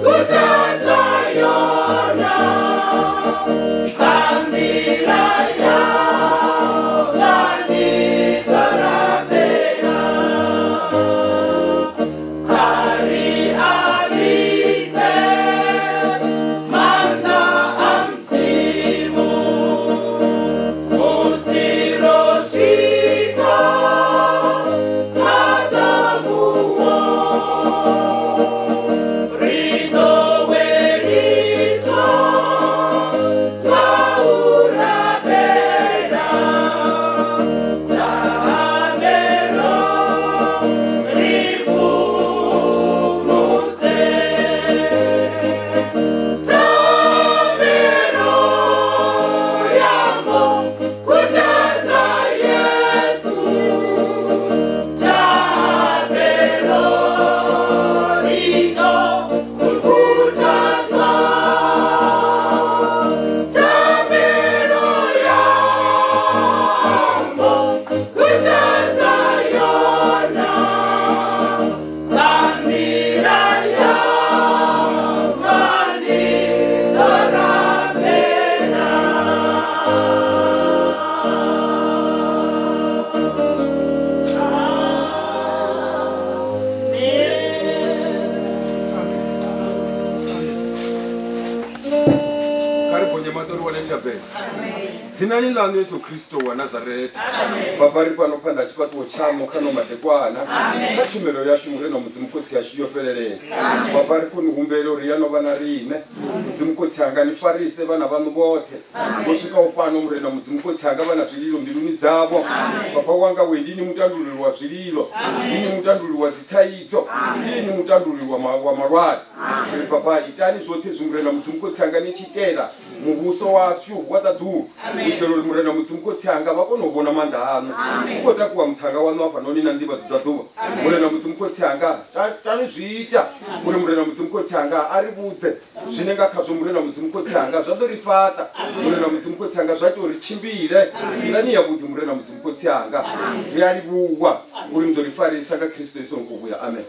Khuthadza yona Kha nḓila ya Ndi ḓo rabela Kha ri a vhidze Maanḓa a Mudzimu Musi ro swika kha ḓambuwo Ri ḓo weliswa nga u rabela Thabelo ri fhumuse Thabelo yambo khuthadza Yesu Thabelo i ḓo khuthadza Thabelo yambo khuthadza yona Nga nḓila ya ndi ḓo rabela Kha ri bonye maṱo ri wane thabelo. Dzinani ḽaṋu Yesu Kristo wa Nazareta. Baba ri fhano phanḓa ha tshifhaṱuwo tshaṋu kha no madekwana kha tshumelo yashu Murena Mudzimu Khotsi ashu yo fhelelela. Baba ri khou ni humbela uri ya no vha na riṋe. Mudzimu Khotsi anga ni farise vhana vhaṋu vhoṱhe vho swikaho fhano Murena Mudzimu Khotsi anga vha na zwililo mbiluni dzavho. Baba wanga we ndini mutandululi wa zwililo, ndini mutandululi wa dzithaidzo, ndini mutandululi wa, ma, wa malwadze. Ri Baba itani zwoṱhe zwi Murena Mudzimu Khotsi anga ni tshi itela muvhuso washu wa ṱaḓulu u itela uri Murena Mudzimu Khotsi anga vha kone u vhona maanḓa aṋu. U khou takuwa muṱhanga waṋu hafhanoni na nḓivhadzo dza ḓuvha. Murena Mudzimu Khotsi anga, ta, tani zwi ita uri Murena Mudzimu Khotsi anga a ri vhudze zwine nga khazwo Murena Mudzimu Khotsi anga zwa ḓo ri fhaṱa. Murena Mudzimu Khotsi anga zwa ita uri tshimbile nḓilani yavhuḓi Murena Mudzimu Khotsi anga. Ri a livhuwa uri ni ḓo ri farisa nga Kristo Yesu ni khou vhuya. Amen.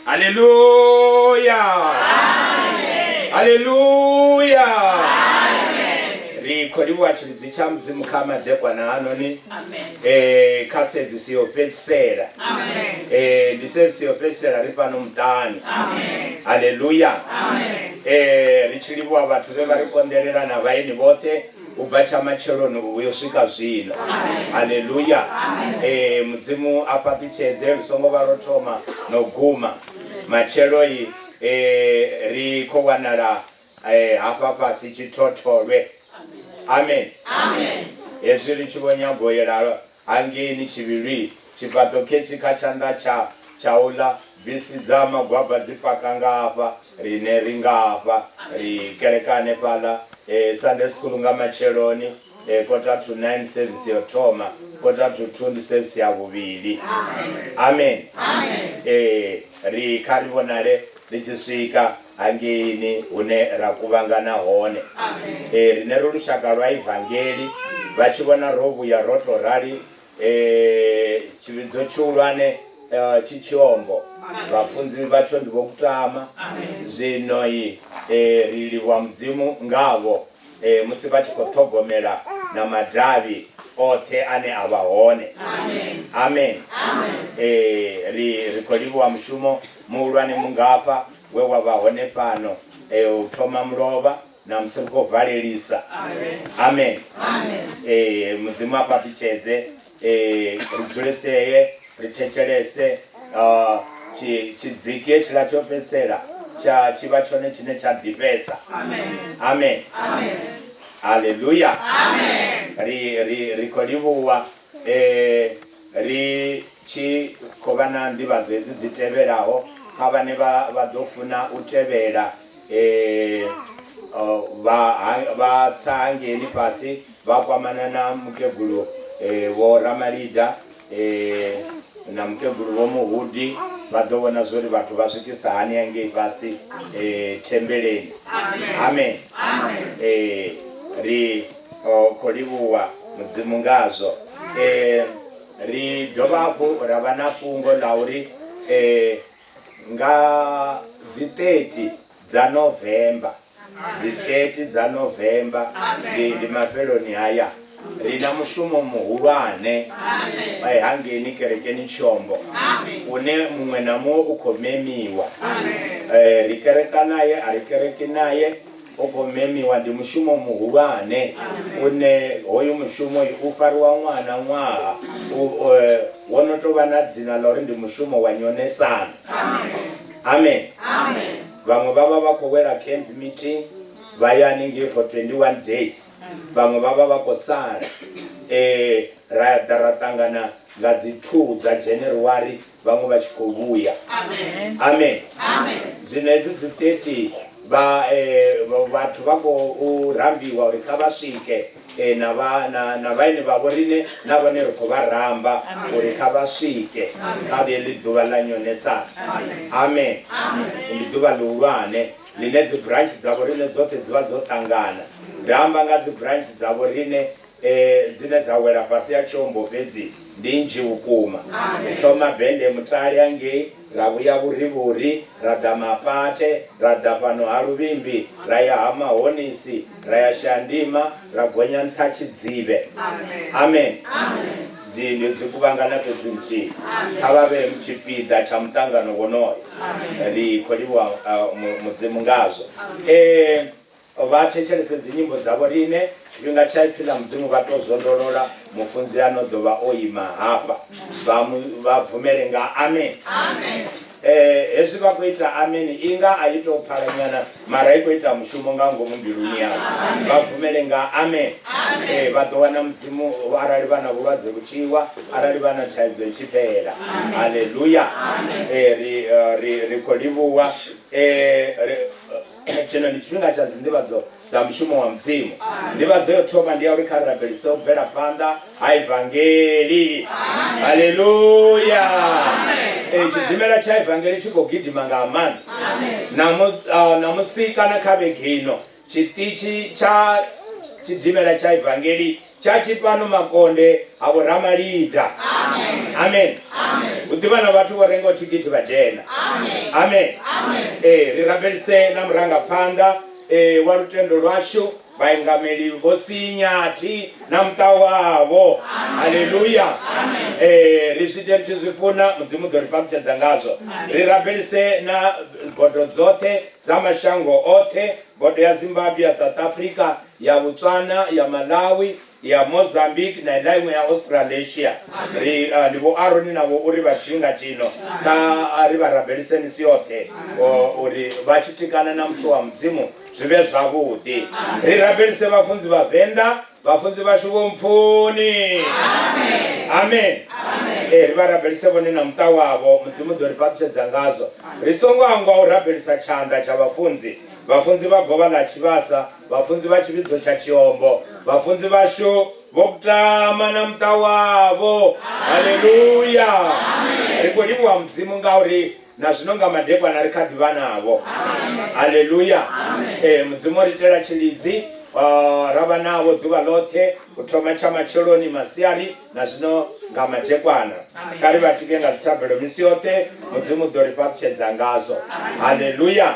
Haleluya! Haleluya! Ri khou livhuwa tshilidzi tsha Mudzimu kha madekwana hanoni eh kha service yo fhedzisela. Eh ndi service yo fhedzisela ri fhano muṱani. Haleluya! Eh ri tshi livhuwa vhathu vhe vha ri konḓelela na vhaeni vhoṱhe u bva tsha matsheloni u vhuya u swika zwino. Haleluya! Ee, Mudzimu a fhaṱutshedze, lu songo vha lwo thoma na u guma. Matsheloi e, ri khou wanala e, hafha fhasi Tshithotholwe. Amen. Hezwi ri tshi vho nyago yela hangeini tshivhilwi, tshifhaṱo khetshi kha tshanḓa tsha tsha u ḽa, bisi dza magwaba dzi paka nga hafha, Riṋe ri nga hafha, ri kereke hanefhaḽa, Sunday school nga matsheloni, quarter to 9 service yo thoma, quarter to 2 ndi service ya vhuvhili. Amen. Ee, ri kha ri vhonale ri tshi swika hangeini hune ra kuvhangana hone. Ee, riṋe ri lushaka lwa ivangeli, vha tshi vhona ro vhuya ro to rali Tshivhidzo tshihulwane tshi Tshiombo, vhafunzi vhatsho ndi Vho Kutama. Zwino ri livhuwa Mudzimu ngavho musi vha tshi khou ṱhogomela na madavhi oṱhe ane a vha hone. Amen. Ri ri khou livhuwa mushumo muhulwane mungafha we wa vha hone fhano u thoma mulovha. Ṋamusi ri khou valelisa. Amen. Ee, Mudzimu a fhaṱutshedze. Ee, ri dzulesee, ri thetshelese. Ah, tshi tshidziki hetshiḽa tsho fhedzisela tsha tshi vha tshone tshine tsha ḓifhesa. Amen. Haleluya. Ri ri ri khou livhuwa eh ri tshi khou vha na nḓivhadzo hedzi dzi tevhelaho kha vhane vha vha ḓo funa u tevhela Vha tsa hangeini fhasi vha kwamana na mukegulu Vho Ramalida na mukegulu Vho Muhudi, vha ḓo vhona zwori vhathu vha swikisa hani hangei fhasi thembeleni. Amen. Ri khou livhuwa Mudzimu ngazwo. Ri dovha hafhu ra vha na fhungo ḽa uri nga dzi 30 dza November, dzi 30 dza November ndi, ndi mafheloni haya, ri na mushumo muhulwane hangeini kerekeni Tshiombo, une muṅwe na muṅwe u khou memiwa. Ri kereka naye, a ri kereki naye, U khou memiwa. Ndi mushumo muhulwane une hoyu mushumo u fariwa ṅwaha na ṅwaha, wo no tou vha na dzina ḽa uri ndi mushumo wa nyonesano. Amen. Vhaṅwe vha vha vha khou wela camp meeting vha ya haningei for 21 days, vhaṅwe vha vha vha khou sala. Ra ḓa ra ṱangana nga dzi 2 dza January vhaṅwe vha tshi khou vhuya. Amen. Zwino hedzi dzi 30 vha eh, vhathu vha khou rambiwa uri kha vha swike eh, na vha na na vhaeni vha vho rine na vhone ri khou vha ramba uri kha vha swike kha ḽeḽi ḓuvha ḽa nyonesana. Amen. Ndi ḓuvha ḽihulwane ḽine dzi branch dza vho rine dzoṱhe dzi vha dzo ṱangana. Ndi amba nga dzi branch dza vho rine dzine dza wela fhasi ha tshiombo fhedzi ndi nnzhi vhukuma. U thoma bende Mutale hangei, ra vhuya Vhurivhuri, ra ḓa Mapate, ra ḓa fhano ha Luvhimbi, ra ya ha Mahonisi, ra ya Shandima, ra gonya nṱha Tshidzivhe. Amen. Dzi ndi dzi kuvhangana fhedzi nthihi. Kha vha vhe tshipiḓa tsha muṱangano wonoyo. Ri khou livhuwa Mudzimu ngazwo. Vha thetshelese dzinyimbo dza vhoriṋe, tshifhinga tsha Ipfi ḽa Mudzimu vha tou zwondolola mufunzi a no ḓo vha o ima hafha. Vha mu, vha bvumele nga amen. Eh, hezwi vha khou ita amen i nga a i tou pfalanyana mara i khou ita mushumo nga ngomu mbiluni yavho. Vha bvumele nga amen. Eh, vha ḓo wana Mudzimu arali vha na vhulwadze vhu tshi wa, arali vha na thaidzo i tshi fhela. Haleluya. Eh, ri, ri, ri khou livhuwa. Eh, ri, Tshino ndi tshifhinga tsha dzinḓivhadzo dza mushumo wa Mudzimu. Nḓivhadzo yo thoma ndi ya uri kha ri rabelise u bvela phanḓa ha evangeli. Haleluya! Ee, tshidimela tsha evangeli tshi khou gidima nga maanḓa. Ṋamusi, ṋamusi kana kha vhege ino, tshiṱitshi tsha tshidimela tsha evangeli Tsha tshifhano makonde ha vho Ramalida. Amen. Hu ḓivha na vhathu vho rengaho thikhithi vha dzhena. Amen. Ee, ri rabelise na murangaphanḓa ee wa lutendo lwashu vhaingameli vho Sinyathi na muṱa wavho. Haleluya. Ee, ri zwi ite ri tshi zwi funa, Mudzimu u ḓo ri fhaṱutshedza ngazwo. Ri rabelise na bodo dzoṱhe dza mashango oṱhe, bodo ya Zimbabwe, ya South Africa, ya Botswana, ya Malawi, ya Mozambique na iḽa iṅwe ya Australasia. Ri uh, ndi vho Aroni navho uri vha tshifhinga tshino kha ri vha rabelise misi yoṱhe uri vha tshi tikana na muthu wa Mudzimu zwi vhe zwavhuḓi. Ri rabelise vhafunzi vha Venḓa, vhafunzi vhashu vho Mpfuni. Amen. Ee, ri vha rabelise vhone na muṱa wavho, Mudzimu ḓo ri fhaṱutshedza ngazwo. Ri songo hangwa u rabelisa tshanḓa tsha vhafunzi, vhafunzi vha Govha ḽa Tshivhasa, vhafunzi vha tshivhidzo tsha Tshiombo, vhafunzi vhashu vho kutama na muṱa wavho. Haleluya! Ri khou livhuwa Mudzimu ngauri na zwino nga madekwana ri kha ḓi vha navho. Haleluya! Ee, Mudzimu o ri itela tshilidzi, ra vha navho ḓuvha ḽoṱhe, u thoma tsha matsheloni, masiari na zwino nga madekwana. Kha ri vha tike nga dzithabelo misi yoṱhe, Mudzimu u ḓo ri fhaṱutshedza ngazwo. Haleluya!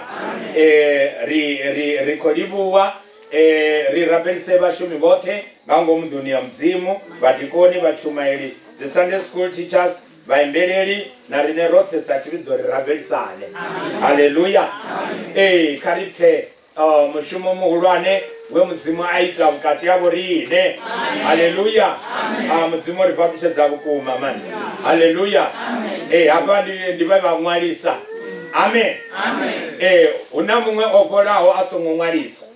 Eh, ri, ri, ri khou livhuwa. Eh, ri rabelise vhashumi vhoṱhe nga ngomu nḓuni ya Mudzimu, vhadikoni, vhatshumaeli, dzi Sunday school teachers, vhaimbeleli na riṋe roṱhe sa tshivhidzo ri rabelisane. Haleluya! Ee, kha ri pfe Oh, mushumo muhulwane we Mudzimu a ita vhukati ha vhoriṋe. Haleluya. Ah, Mudzimu ri fhaṱutshedza vhukuma mani. Haleluya. Eh, hafha ndi ndi vhe vha ṅwalisa. Amen. Eh, hu na muṅwe o fholaho a songo ṅwalisa.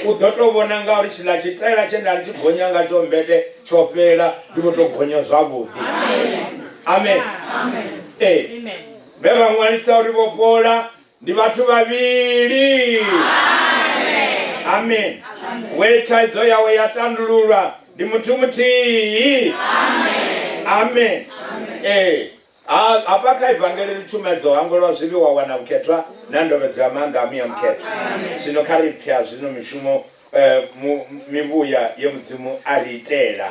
U ḓo tou vhona ngauri tshiḽa tshitaela tshe nda ri tshi gonya ngatsho mbete tsho fhela, ndi vho tou gonya zwavhuḓi. Amen. Eh, vhe vha ṅwalisa uri vho fhola Ndi vhathu vhavhili. Amen. We thaidzo yawe ya tandululwa ndi muthu muthihi. Amen. Ee. Hafha kha ivangeli ri tshumedzo hangwelwa zwivhi wa wana vhukhethwa na ndovhedzo ya maanḓa a muya mukhethwa. Zwino kha ri pfhe a zwino mishumo Mivhuya ye Mudzimu a ri itela.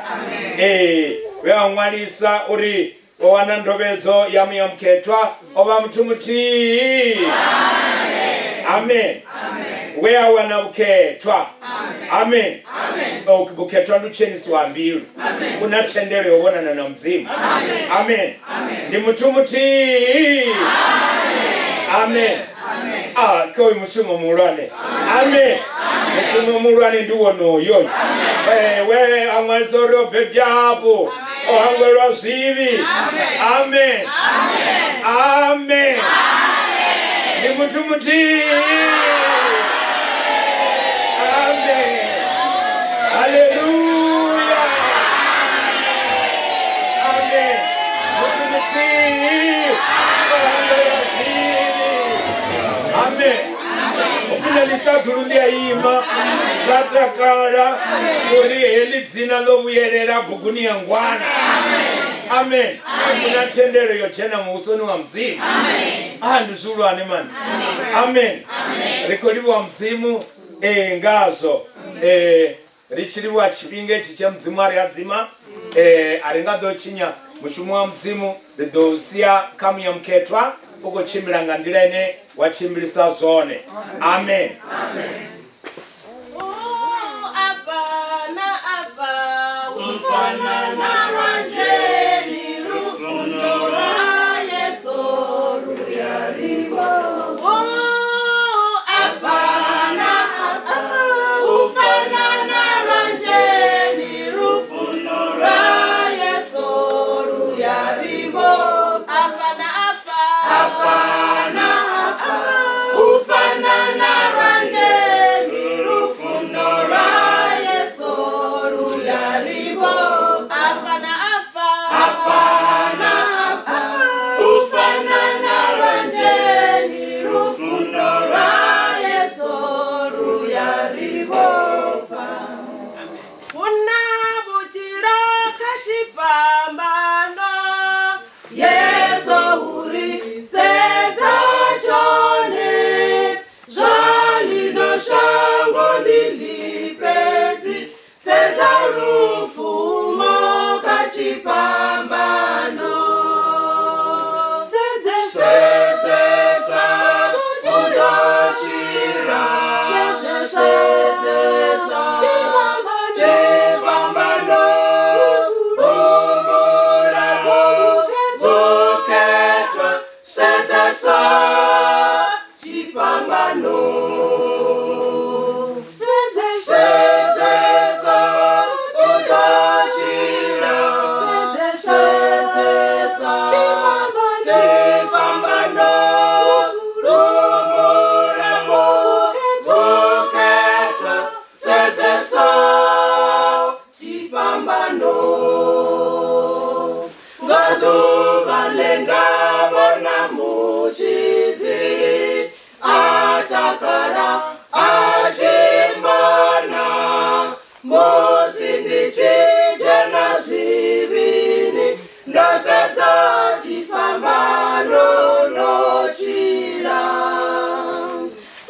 Ee, we a ṅwalisa uri o wana ndovhedzo ya Muya Mukhethwa o vha muthu muthihi. Amen. We a wana vhukhethwa. Amen. Vhukhethwa ndi u tshenisiwa ha mbilu. U na thendelo yo vhonana na Mudzimu. Amen. Ndi muthu muthihi. Amen. Ah, ke uyu mushumo muhulwane. Amen. Mushumo muhulwane ndi wonoyo. We a ṅwalisa uri o bebwa hafhu, o hangwelwa zwivhi. Amen. Amen. Ndi muthu muthihi. Amen. Haleluya. Amen. Muthu muthihi. O hangwelwa zwivhi. Amen. Upfuna ḽiṱaḓulu ḽi a ima ḽa takala uri heḽi dzina ḽo vhuyelela buguni ya ngwana. Amen. Una thendelo yo dzhena muvhusoni wa Mudzimu. Ah, ndi zwihulwane mani. Amen. Ri khou livhuwa Mudzimu eh ngazwo. Eh ri tshi livhuwa tshifhinga itshi tshe Mudzimu a ri adzima eh a ri nga ḓo tshinya mushumo wa Mudzimu, ri ḓo sia kha Muya Mukhethwa u khou tshimbila nga nḓila ine wa tshimbilisa zwone. Amen.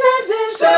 Sedzesa,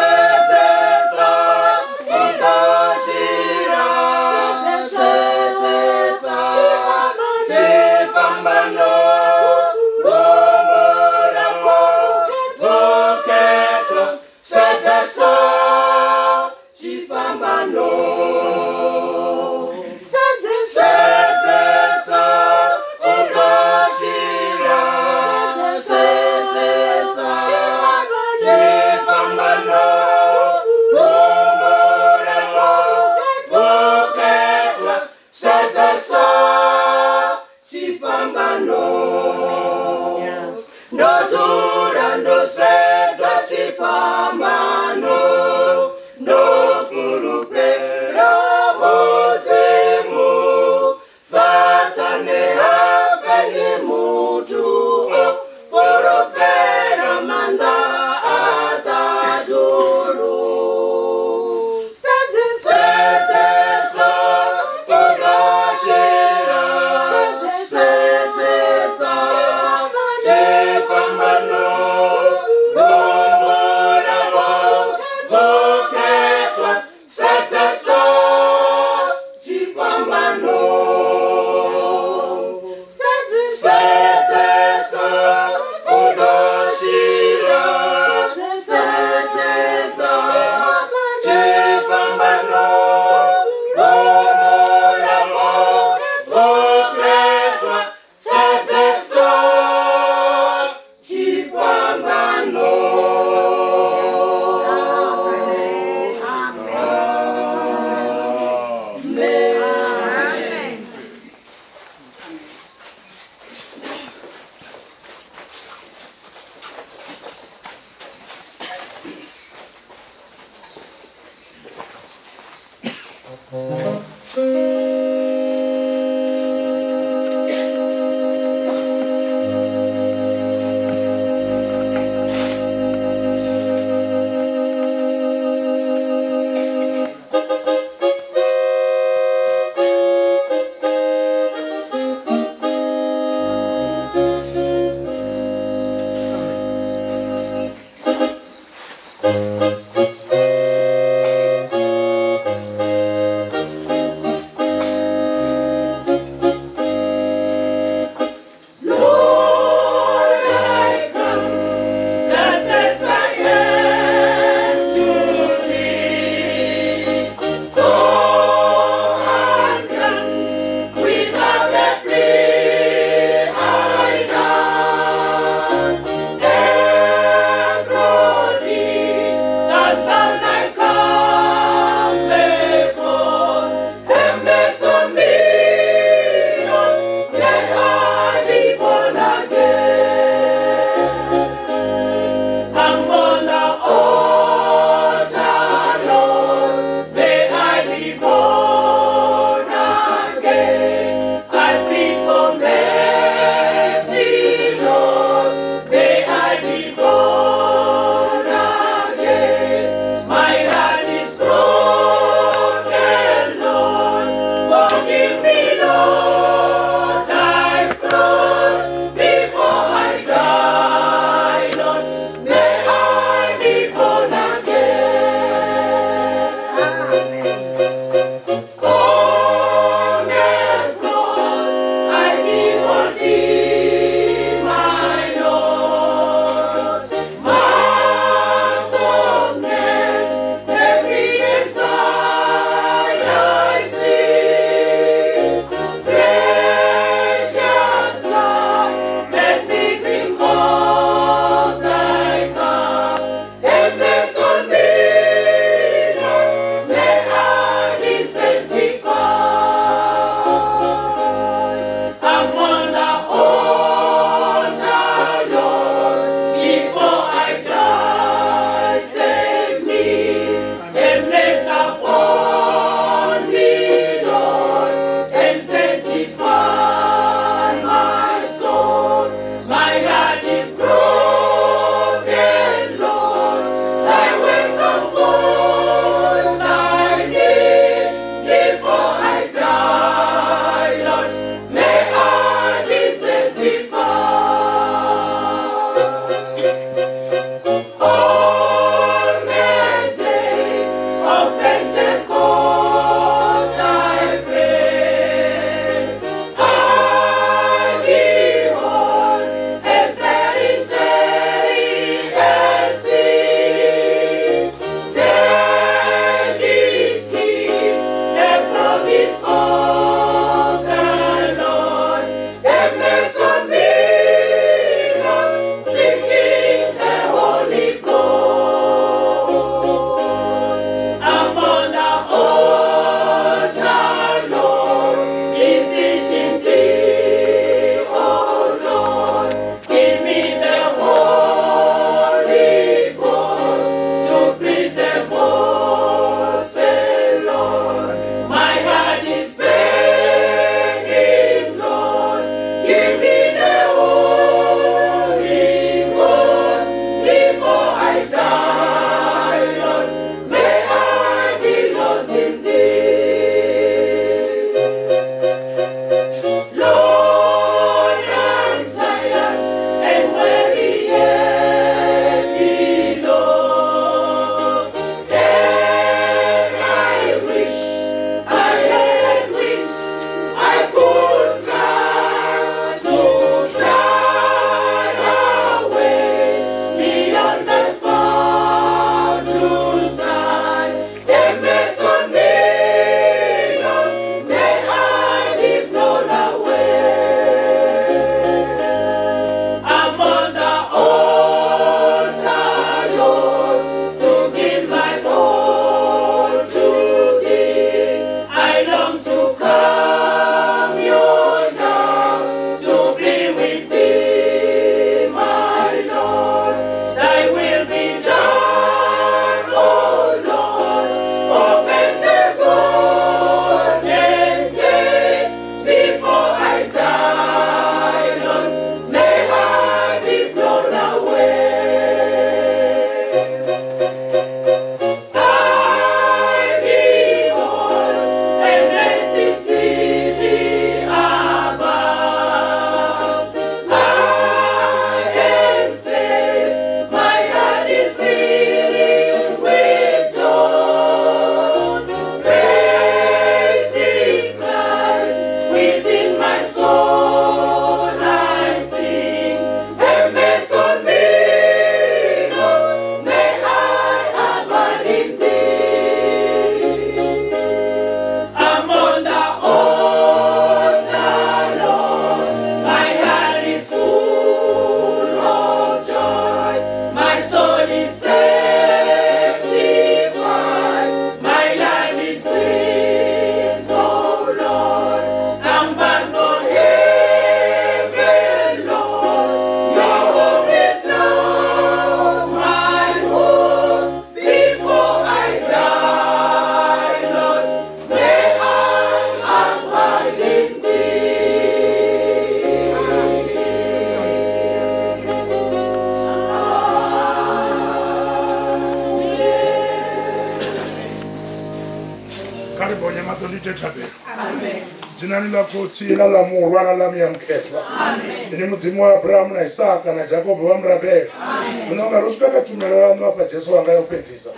Thank Ri ite thabelo. Dzinani ḽa Khotsi na ḽa Murwa na ḽa Muya Mukhethwa. Ini Mudzimu wa Abrahamu na Isaka na Jakobo vha murabela. Muṋe wanga ro swika kha tshumelo yaṋu afha Jesu wanga ya u fhedzisa.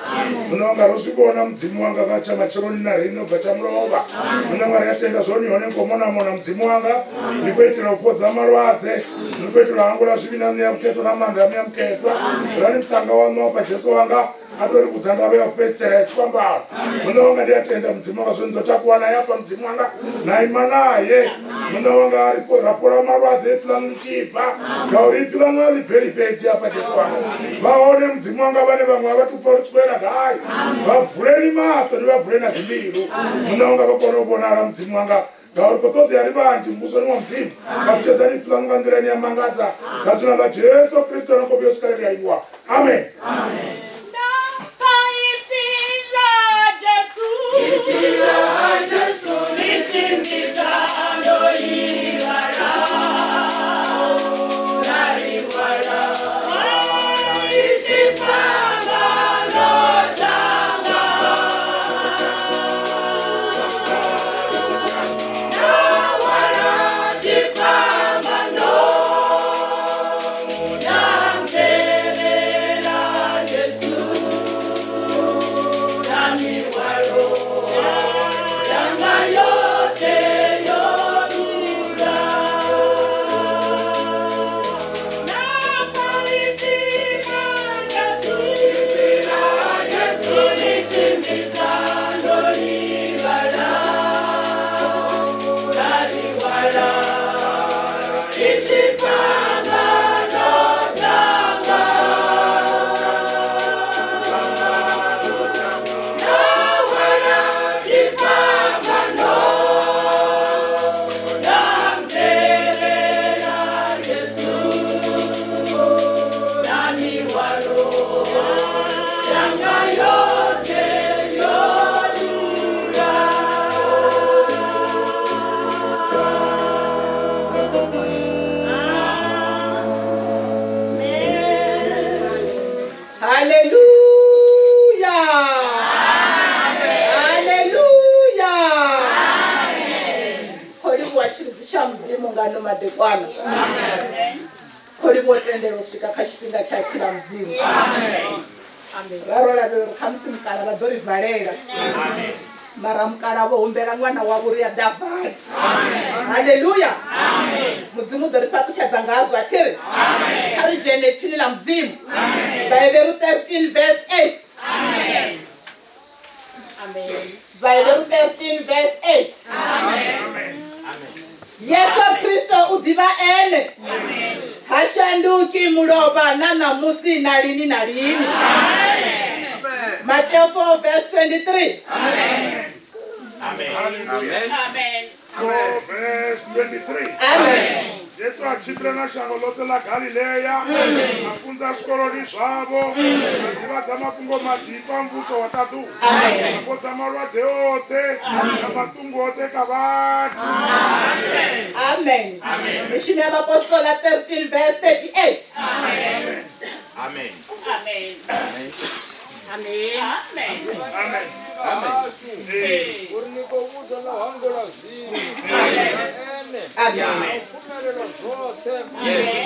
Muṋe wanga ro zwi vhona Mudzimu wanga nga tsha matsheloni na riṋe u bva tsha mulovha. Muṋe wanga ri a tenda zwo ni hone khou mona mona Mudzimu wanga. Ni khou itela u fhodza malwadze, ni khou itela u hangwela zwivhi na Muya Mukhethwa na maanḓa a Muya Mukhethwa. Rani muṱanga waṋu afha Jesu wanga a to ri vhudza ndavha ya u fhedzisela ya tshifhambano. Muṋe wanga ndi a tenda Mudzimu wanga zwo ni ḓo takuwa naye afha Mudzimu wanga na ima naye. Muṋe wanga ri ra fhola malwadze ipfi ḽaṋu ḽi tshi bva ngauri ipfi ḽaṋu a ḽi bveli fhedzi afha Jesu wanga. Vha hone Mudzimu wanga vhane vhaṅwe a vha thu pfa uri tshi khou yela gai. Vha vuleni maṱo ni vha vule na dzimbilu. Muṋe wanga vha kone u vhonala Mudzimu wanga ngauri khou ṱoḓea ri vhanzhi muvhusoni wa Mudzimu. Fhaṱutshedzani ipfi ḽaṋu nga nḓila ine ya mangadza nga dzina ḽa Jesu Kristo no khou vhuya u swika ri a livhuwa. Amen. Hallelujah. Hallelujah. Khou livhuwa tshilidzi tsha Mudzimu nga ano madekwana. Khou livhuwa tendelo u swika kha tshifhinga tsha ipfi ḽa Mudzimu. Vha ro lavhelela uri khamusi mukala vha ḓo ri valela. Mara mukala vho humbela ṅwana wavho uri a ḓe a vale. Hallelujah. Mudzimu u ḓo ri fhaṱutshedza ngazwo a thi ri. Kha ri dzhene ipfini ḽa Mudzimu. Vhaheberu 13 verse 8. Vhaheberu 13 verse 8. Yesu Kristo u ḓivha ene. Ha shanduki mulovha na ṋamusi na lini na lini. Mateo 4 verse 23. Amen. 4 verse 23. Amen. Jesu a tshimbila na shango ḽoṱhe ḽa Galilea, a funza zwikoloni zwavho, a ḓivhadza mafhungo maḓifha a muvhuso wa ṱaḓulu, a fhodza malwadze oṱhe na maṱungu oṱhe kha vhathu. Amen. Mishumo ya Vhapostola 13 verse 38. Amen. Amen. Uri ni khou vhudzwa na u hangwelwa zwivhi na ene Amen. na u pfumelelwa zwoṱhe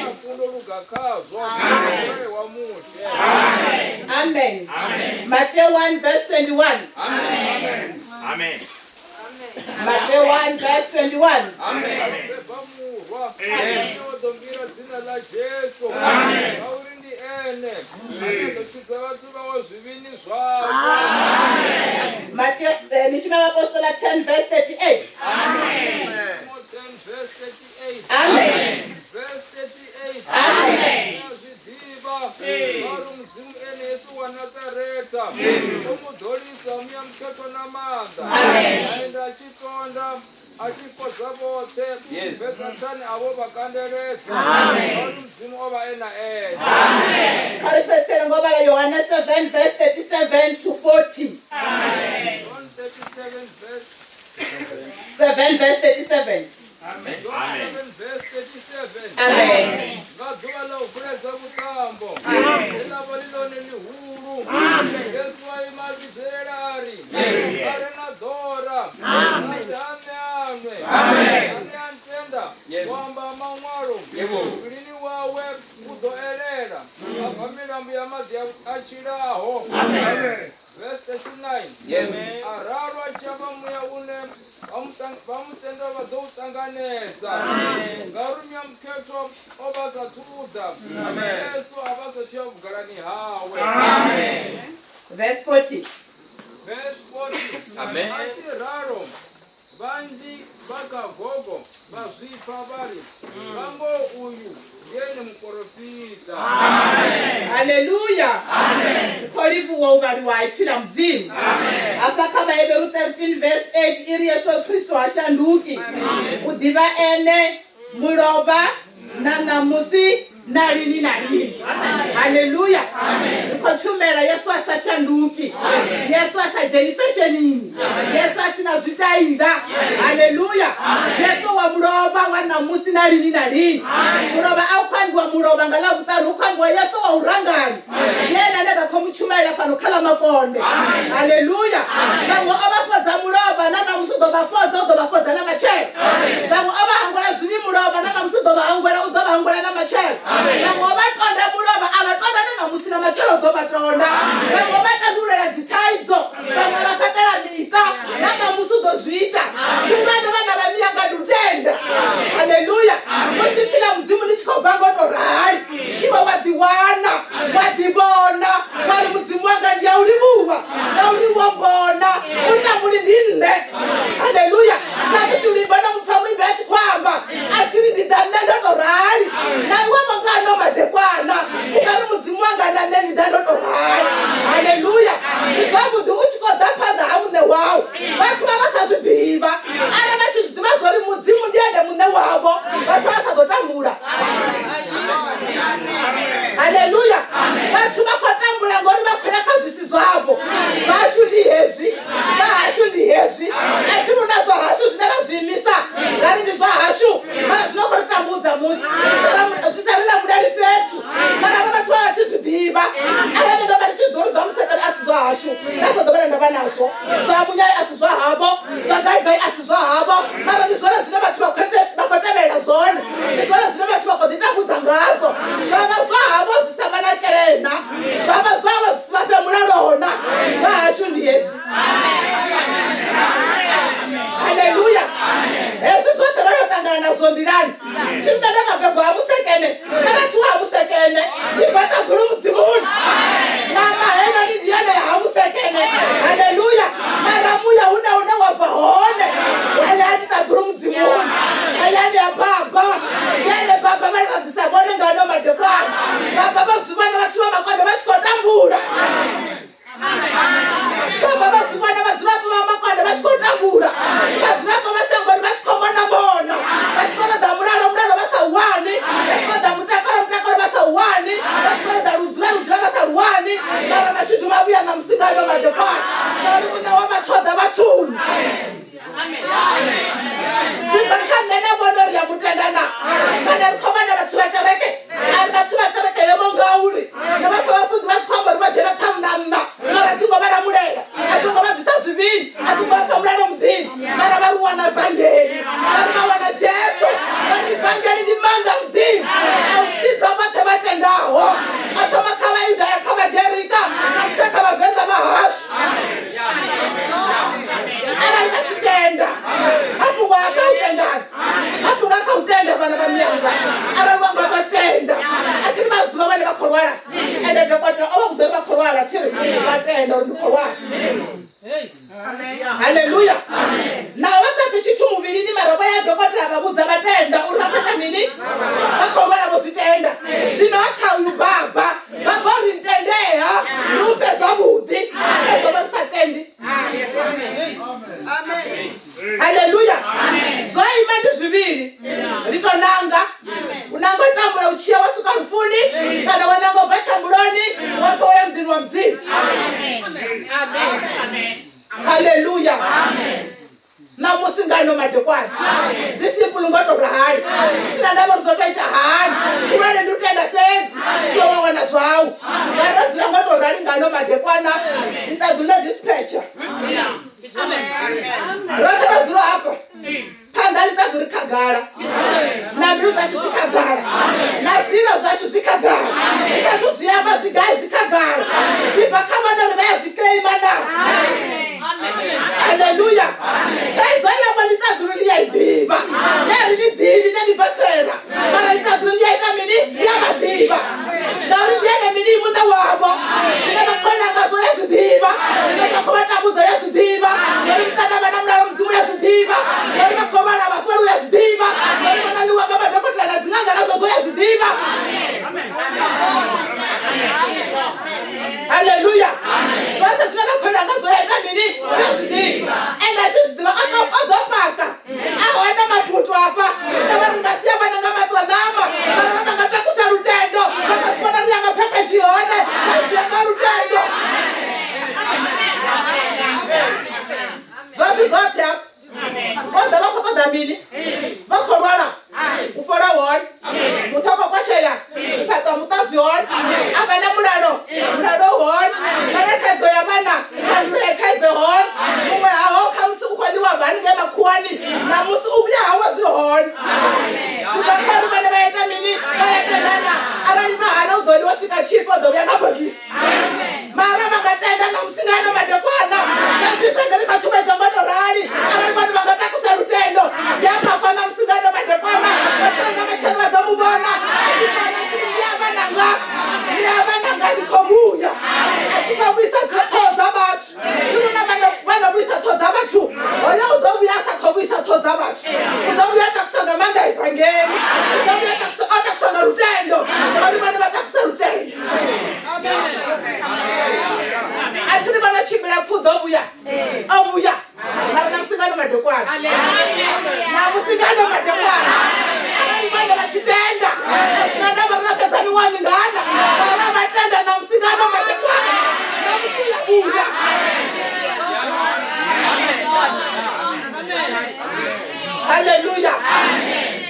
na fundo luga khazwo mulayo wa Mushe. Amen. Mateo 1 verse 21. Amen. Mateo 1 verse 21. Beba murwa ane wa ḓo mbira dzina ḽa Jesu ngauri ndi ene ane a ḓo tshidza vhathu vhawe zwivhini zwavho. Mateo Mishumo ya Vhapostola 10 verse 38. 10 verse 38. Amen. Verse 38. Amen. Ri a zwi ḓivha ngauri Mudzimu ene Yesu wa Nazareta o mu ḓolisa Muya Mukhethwa na maanḓa. Amen. A enda a tshi tonda a tshi fhodza vhoṱhe vhe Sathane a vho vha kandeledza ngauri Mudzimu o vha e na ene. Kha ri fhedzisele ngo vhala Yohane 7 verse 37 to 40. John 37 verse 7 verse 37. John 7 verse 37. Amen. Nga ḓuvha ḽa u vuledza vhuṱambo ḽe ḽa vha ḽi ḽone ḽihulu, Yesu a ima a vhidzelela a ri, a re na ḓora a Muvhilini wawe u ḓo elela ha bva milambo ya maḓi a tshilaho. Verse 39. Yes. A ralo a tshi amba muya une vha mu tenda vha ḓo u ṱanganedza. Ngauri Muya Mukhethwa o vha sa athu u ḓa, Yesu a vha sa tsha ya vhugalani hawe. Verse 40. Verse 40. Amen. A tshi ralo vhanzhi vha kha gogo vha zwi pfa vha ri, nga ngoho uyu ndi ene muporofita. Haleluya. Ri khou livhuwa u vhaliwa ha ipfi ḽa Mudzimu. Hafha kha Vhaheberu 13 verse 8 i ri Yesu Kristo ha shanduki. U ḓivha ene mulovha na ṋamusi na lini na lini. Haleluya. Ri khou tshumela Yesu a sa shanduki. Yesu a sa dzheni feshenini. Yesu a si na zwitaila. Haleluya. Yesu wa mulovha wa ṋamusi na lini na lini. Mulovha a u khou ambiwa mulovha nga Ḽavhuṱanu, hu khou ambiwa Yesu wa u rangani. Ndi ene ane ra khou mu tshumaela fhano kha ḽa Makonde. Haleluya. Vhaṅwe o vha fhodza mulovha na ṋamusi u ḓo vha fhodza, u ḓo vha fhodza na matshelo. Vhaṅwe o vha hangwela zwivhi mulovha na ṋamusi u ḓo vha hangwela, u ḓo vha hangwela na matshelo. Vhaṅwe o vha tonda mulovha, a vha tonda na ṋamusi na matshelo u ḓo vha tonda. Vhaṅwe o vha tandululela dzithaidzo, vhaṅwe a vha fhaṱela miṱa, na ṋamusi u ḓo zwi ita. Tshihulwane vhana vha miyanga ndi u tenda. Haleluya. Musi ipfi ḽa Mudzimu ḽi tshi khou bva ngo to rali, iwe wa ḓiwana, wa ḓivhona, wa ri Mudzimu wanga ndi a u livhuwa ngauri wo mbona, u tambuli ndi nṋe. Haleluya. Samusi luimbo na mupfa muimbi a tshi khou amba a tshi ri ndi ḓa nṋe ndo to rali, na iwe vho nga ano madekwana u nga ri Mudzimu wanga na nṋe ndi ḓa ndo to rali. Haleluya. Ndi zwavhuḓi u tshi khou ḓa phanḓa ha muṋe wau. Vhathu vha vha sa zwi ḓivha. Arali vha tshi zwi ḓivha zwa uri Mudzimu ndi ene muṋe wavho, vhathu vha sa ḓo tambula. Haleluya. Vhathu vha khou tambula ngori vha khou ya kha zwi si zwavho. Zwashu ndi hezwi, zwa hashu ndi hezwi. A thi ri hu na zwa hashu zwine ra zwi imisa ra ri ndi zwa hashu, mara zwi no khou ri tambudza musi zwi sa ri lamuleli fhethu. Mara arali vhathu vha vha tshi zwi ḓivha, arali ndo vha ndi tshi zwi ḓivha uri zwa Musekene a si zwa hashu, nda sa ḓo vha na ndavha nazwo. Zwa Munyai a si zwa havho, zwa Gaigai a si zwa havho, mara ndi zwone zwine vhathu vha khou tevhelela zwone, ndi zwone zwine vhathu vha khou ḓitambudza ngazwo. Zwa vha zwa havho zwi sa vha nakele na, zwa vha zwavho zwi si vha fhe mulalo na. Zwa hashu ndi hezwi. Haleluya! Hezwi zwoṱhe ro no ṱangana nazwo nḓilani. Thi nṋe ndo no bebwa ha Musekene, kana thi wa ha Musekene, ndi bva ṱaḓulu Mudzimuni. Ṋama heinoni ndi yone ya ha Musekene. Haleluya! Mara muya hu na hune wa bva hone, hayani ṱaḓulu Mudzimuni, hayani ha Baba. Ndi ene Baba vhane ra ḓisa vhone nga ano madekwana. Baba vho zwi vhona vhathu vha Makonde vha tshi khou tambula. Baba vha zwi vhona vhadzulapo vha Makonde vha tshi khou tambula, vhadzulapo vha shangoni vha tshi khou vhona vhona, vha tshi khou ṱoḓa mulalo, mulalo vha sa u wani, vha tshi khou ṱoḓa mutakalo, mutakalo vha sa u wani, vha tshi khou ṱoḓa ludzula, ludzula vha sa lu wani. Ngauri mashudu mavhuya ṋamusi nga ano madekwana, ngauri Muṋe wa vhathu o ḓa vhathuni. Zwi bva kha nṋe na vhone uri ya mu tenda na kana ri khou vha na vhathu vha kereke a ri vhathu vha kereke yo ngauri na vhathu vhafunzi vha tshi khou amba uri vha dzhena ṱhanu na nṋa mara dzi ngo vha lamulela a dzi ngo vha bvisa zwivhini a dzi ngo vha fha mulalo muḓini mara vha ri wana vangeli vha ri vha wana Jesu vha ri vangeli ndi maanḓa Mudzimu a u tshidza vhoṱhe vha tendaho a thoma kha Vhayuda ya kha Vhagerika na musa kha Vhavenḓa vha hashu. Arali vha tshi tenda mafhungo a kha u tendana mafhungo a kha u tenda vhana vha miyanga arali vha nga vha tenda a thi ri vha zwi ḓivha vhane vha khou lwala ende dokotela o vha vhudza uri vha khou lwala thi ri vha tenda uri ndi khou lwala. Haleluya. Naho vha sa pfi tshithu muvhilini mara vho ya dokotela vha vhudza vha tenda uri vha khou ita mini vha khou lwala vho zwi tenda. Zwino ha kha uyu baba baba uri ntendeha ndi u fhe zwavhuḓi hezwo vha ri sa tendi. Haleluya. Zwo ima ndi zwivhili ri to nanga u nanga u tambula u tshiya wa swika lufuni kana wa nanga u bva thambuloni wa pfa wa ya muḓini wa Mudzimu. Haleluya. Ṋamusi nga ano madekwana zwi simple ngo to rali zwi sina ndavha uri zwo to ita hani tshihulwane ndi u tenda fhedzi iwe wa wana zwau nga ro dzula ngo to rali nga ano madekwana ḽiṱaḓulu ḽo dispatcher roṱhe ro dzula hafha phanḓa ḽiṱaḓulu ri khagala na mbilu dzashu dzi khagala na. Vhutshilo hanga zwo ya ita mini? Ya zwi ḓivha. Ende a tshi zwi ḓivha o ḓo paka. A hone mabuto afha. Thavha ri nga sia vhana nga maṱo a ṋama. Mara vha nga takusa lutendo. Vha nga zwi vhona ri ya nga phakhadzhi hone. Vha dzhia nga lutendo. Zwashu zwoṱhe hafha. Vho ḓa vha khou ṱoḓa mini? Vha khou lwala. U fhola hone. Muthu a khou kwashea. U fhaṱwa muṱa zwi hone. A vha na mulalo. Mulalo u hone. Vha na thaidzo ya vhana. Thandululo ya thaidzo hone. Muṅwe haho khamusi u khou ḽiwa bva haningei makhuwani. Ṋamusi u vhuya hawe zwi hone. Zwi bva kha uri vhone vha ita mini? Vha ya tendana. Arali vha hana u ḓo ḽiwa swika tshifhe u ḓo vhuya nga bogisi. Mara vha nga tenda ṋamusi nga ano madekwana. Zwezwi ivangeli kha tshumedzo ngo to rali. Arali vhone vha nga takusa lutendo, dzi a phakwa ṋamusi nga ano madekwana. Matshelo nga matshelo vha ḓo mu vhona a tshi fana tshi ndi a vhananga, ndi a vhananga ndi khou vhuya. A tshi khou vhuisa ṱhoho dza vhathu. Thi vhona vha no vhuisa ṱhoho dza vhathu, hoyo u ḓo vhuya a sa khou vhuisa ṱhoho dza vhathu. U ḓo vhuya a takuswa nga maanḓa a ivangeli. U ḓo vhuya a takuswa nga lutendo, ngauri vhone vha takusa lutendo. A thi ri vha no tshimbila pfu ḓo vhuya, o vhuya. Mara ṋamusi nga ano madekwana, ṋamusi nga ano madekwana, arali vhone vha tshi tenda, a zwi na ndavha ri na fhedza miṅwaha mingana, mara vha tenda ṋamusi nga ano madekwana, ṋamusi ya vhuya. Haleluya.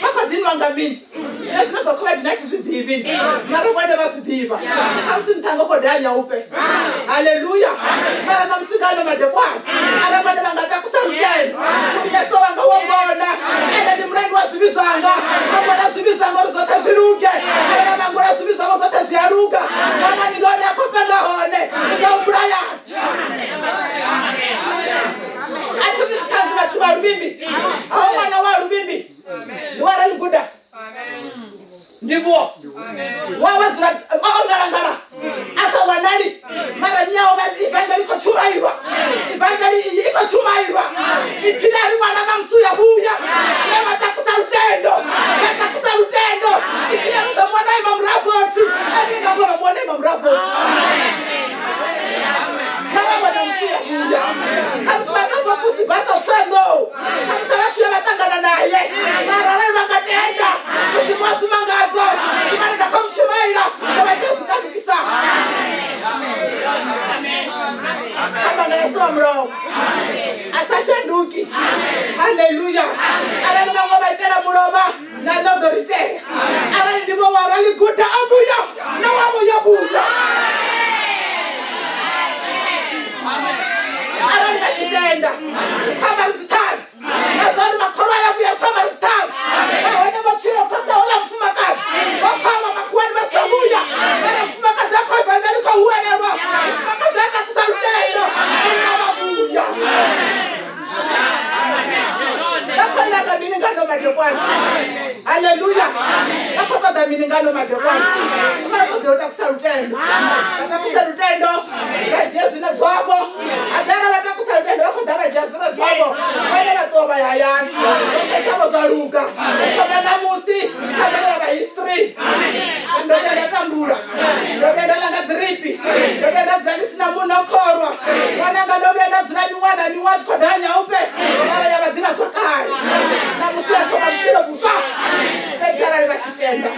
Vha khou dinwa nga mini? Nṋe zwine zwa khou vha dina thi zwi ḓivhi, mara vhone vha zwi ḓivha. Khamusi nṱhanga khou daha nyaupe. Haleluya. Mara ṋamusi nga ano madekwana, arali vhone vha nga takusa lutendo, uri Yesu wanga wo mbona, ende ndi mulandu wa zwivhi zwanga, o mbona zwivhi zwanga uri zwoṱhe zwi luge. Arali vha mangula zwivhi zwavho zwoṱhe zwi a luga. Ṅwanani ndi hone a khou penga hone, u ḓo mbulayani. A thi ri dziṱhanzi vhathu vha luvhimbi. Hao ṅwana wa luvhimbi. Ndi wa rali guda. Ndivhuwo. Wa wa dzula o ngalangala a sa wanali mara nyawo vha ivangeli khou tshumailwa ivangeli iyi i khou tshumailwa ipfi ḽa ri ṅwana na musi uya vhuya vhe vha takusa lutendo vha takusa lutendo ipfi ḽa ri ḓo muwana ima muravothi ene nga vho vha muwana ima muravothi na vha wana musi uya vhuya khamusi vha tou bva pfusi basa u ṱhoya nḓou khamusi vha tshi ya vha ṱangana naye mara arali vha nga tenda mudzimu wa zwimangadzo dzimane nda khou mutshumaila ndo vha ita zwikanukisa amba nga yesu wa mulomo a sa shanduki haleluya arali vhaṅwe vha itela mulovha na nṋe u ḓo ri itela arali ndi vho wa rali guda a vhuya na wa vhuya vhuya arali vha tshi tenda kha vha ri dziṱhanzi na zwa uri makholwa ya vhuya kha vha ri dziṱhanzi nahone vho tshila phasa houḽa mufumakadzi vho kholwa makhuwani vha sa vhuya mara mufumakadzi a khou ivangeli khou huwelelwa mufumakadzi a takusa lutendo munna vha vhuya vha khou nanga mini nga no madekwana haleluya vha khou ṱoḓa mini nga no madekwana vha ṱoḓa u takusa lutendo vha takusa lutendo vha dzhia zwine zwavho adara vha takusa lutendo vha khou ḓa vha dzhia zwine zwavho vhone vha ṱuwa vha ya hayani zwoṱhe zwavho zwa luga u thoma ṋamusi thabelo ya vha history ndo vhuya nda tambula ndo vhuya nda ḽa nga ḓiripi ndo vhuya nda dzula ndi si na munna o kholwa ṅwananga ndo vhuya nda dzula miṅwaha na miṅwaha tshi khou daha nyaupe mara ya vha ḓivha zwa kale ṋamusi ya thoma vhutshilo vhuswa fhedzi arali vha tshi tenda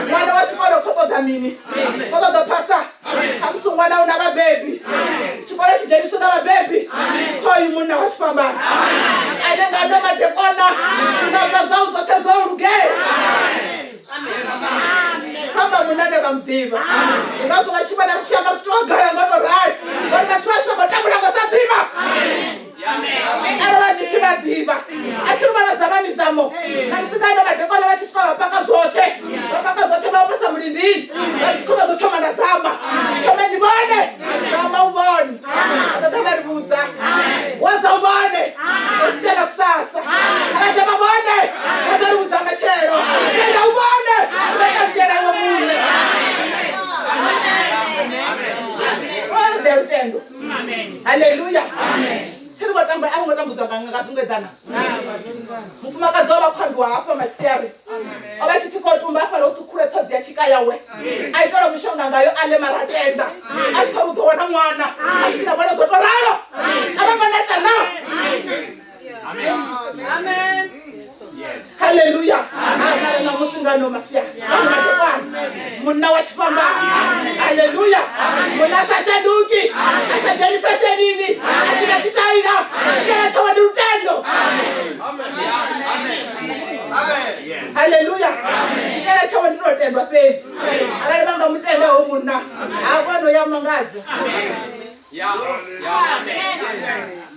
ṅwana wa tshikolo khou ṱoḓa mini khou ṱoḓa phasa khamusi ṅwana u na vhabebi tshikolo tshi dzheniswe nga vhabebi khoyu munna wa tshifhambano ane nga ano madekwana zwinamba zwau zwoṱhe zwo lugela kamba munna ane vha muḓivha ndi ngazwo vha tshi vhona ri tshi amba ri tshi tou gala ngo to rali ngori vhathu vhashu vha khou tambula ngo sa ḓivha arali vha tshi pfi vha ḓivha a thi ri vhana zama mizamo na musi nga ano madekwana vha tshi swika vha paka zwoṱhe vha paka zwoṱhe vha posa mulindini vha ri khou ṱoḓa u thoma nda zama thome ndi vhone zama u vhone vha ḓo ḓa vha ri vhudza wa za u vhone zwa si tshena kusasa vha ḓa vha vhone vha ḓo ri vhudza matshelo tenda u vhone vha ṱanziela iwe muṋe ḓe lutendo haleluya tshi ri vho tambula a vho ngo tambudzwa nga nga zwi ngo eḓana mufumakadzi o vha khwambiwa hafha masiari o vha tshi pfi khou tumba hafhaḽa u ṱhukhule ṱhodzi ya tshika yawe a itela mushonga ngayo a ḽe mara a tenda a tshi khou ri u ḓo wana ṅwana a si na vhone zwo to ralo a vha ngo neta na. Haleluya. Mara ṋamusi nga ano masia madekwana munna wa tshifhambano. Haleluya. Munna a sa shanduki, a sa dzheni feshenini, a si na tshitaila, tshitaila tshawe ndi lutendo. Haleluya. Tshitaila tshawe ndi to tendwa fhedzi. Arali vha nga mu tenda ho munna, ha vhono ya mangadza.